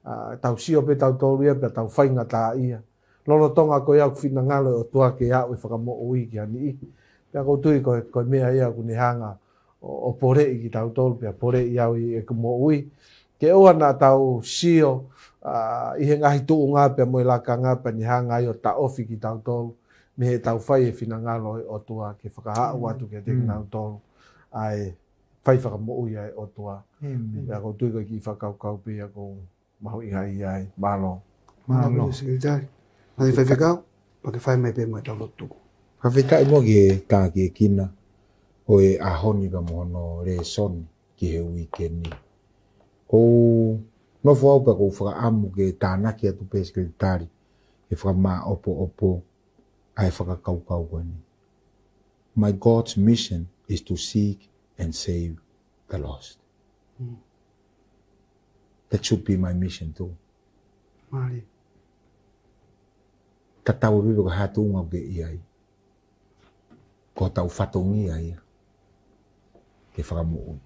ʻA, tau sio pē tautolu ia pea tau faingataʻaʻia. Lolotonga ko ia ʻoku finangalo e ʻOtua ke aʻu e fakamoʻui ki ha niʻihi. Pea ʻoku ou tui ko e, ko e meʻa ia ʻoku ne hanga ʻo, ʻo poleʻi kitautolu pea poleʻi au ʻi heʻeku moʻui. Ke ʻoua naʻa tau sio, ʻa, ʻi he ngaahi tuʻunga pea mo e lakanga pea ne hanga ai ʻo taʻofi kitautolu mei heʻetau fai e finangalo ʻo e ʻOtua ke fakahaʻu atu kiate kinautolu ʻa e fai fakamoʻui ʻa e ʻOtua. Pea ʻoku ou tui ko e kiʻi fakakaukau pē ia ʻoku mahuʻinga ai. Mālō. Mālō. Mālō, Sekelitali. Mālō, faifekau, pea ke fai mai pē mo ʻetau lotu tuku. Fakafetaʻi mo e tākiekina ʻo e ʻaho ni pea mo hono lēsoni ki he uike ni. ʻOku ou nofo au pea ʻoku ou fakaʻamu ke tānaki atu pē Sekelitali, ke fakamāʻopoʻopo ʻa e fakakaukau ko eni. My God's mission is to seek and save the lost. That should be my mission too. Mālie. Tatau ai pē ko e hā e tuʻunga ʻoku ke ʻi ai. Ko hotau fatongia ia ke fakamoʻui.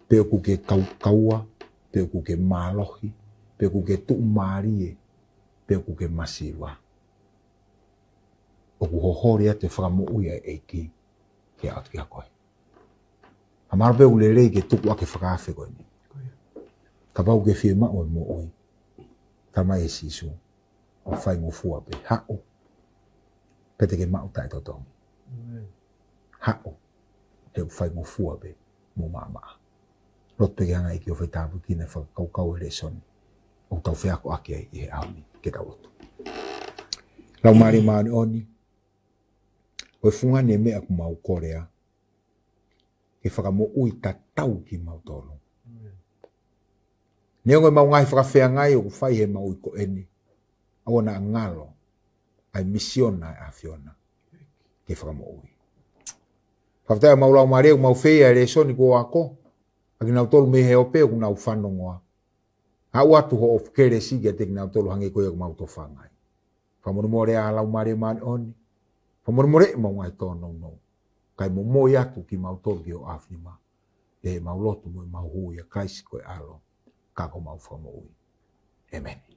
Pe ʻoku ke kaukaua, pe ʻoku ke mālohi, pe ʻoku ke tuʻumālie, pe ʻoku ke masiva. ʻOku hoholi atu e fakamoʻui ʻa e ʻEiki ke aʻu atu kia koe. ʻA, mālō pē ʻoku lelei ke tuku ʻa e fakaafe ko eni. Kapau ʻoku ke fiemaʻu e moʻui, talamai ʻe Sīsū, ʻo faingofua pē, haʻu, pea te ke maʻu taʻetotongi. Haʻu, he ʻoku faingofua pē mo maʻamaʻa. Lotu pē ke hanga ʻe he ʻEiki ʻo fetāpuekina e fakakaukau e lēsoni ʻoku tau feakoʻaki ai ʻi he ʻaho ni. Ke tau lotu. Laumālie Māʻoniʻoni, Ko e fungani e meʻa ʻoku mau kole ai, ke fakamoʻui tatau kimautolu. Neongo ʻemau ngaahi fakafeangai ʻoku fai he maʻu ko eni, ʻoua naʻa ngalo ʻa e misiona ʻa e ʻAfiona ke fakamoʻui. Fakafetaʻi ʻemau laumālie ʻoku mau fai ʻa e lēsoni kuo ako, ʻa kinautolu mei he ope ʻoku nau fanongo ai. Aʻu atu hoʻo kelesi kiate kinautolu hangē ko ia ʻoku mau tofa ai. Fakamolemole ʻa e Laumālie Māʻoniʻoni. Fakamolemole ʻemau ngaahi tōnounou. Kae momoi atu kimautolu ki hoʻo ʻafio mai. Pea mau lotu mo ʻemau hū ʻia Kalaisi ko e ʻAlo, ka ko homau Fakamoʻui. ʻĒmeni.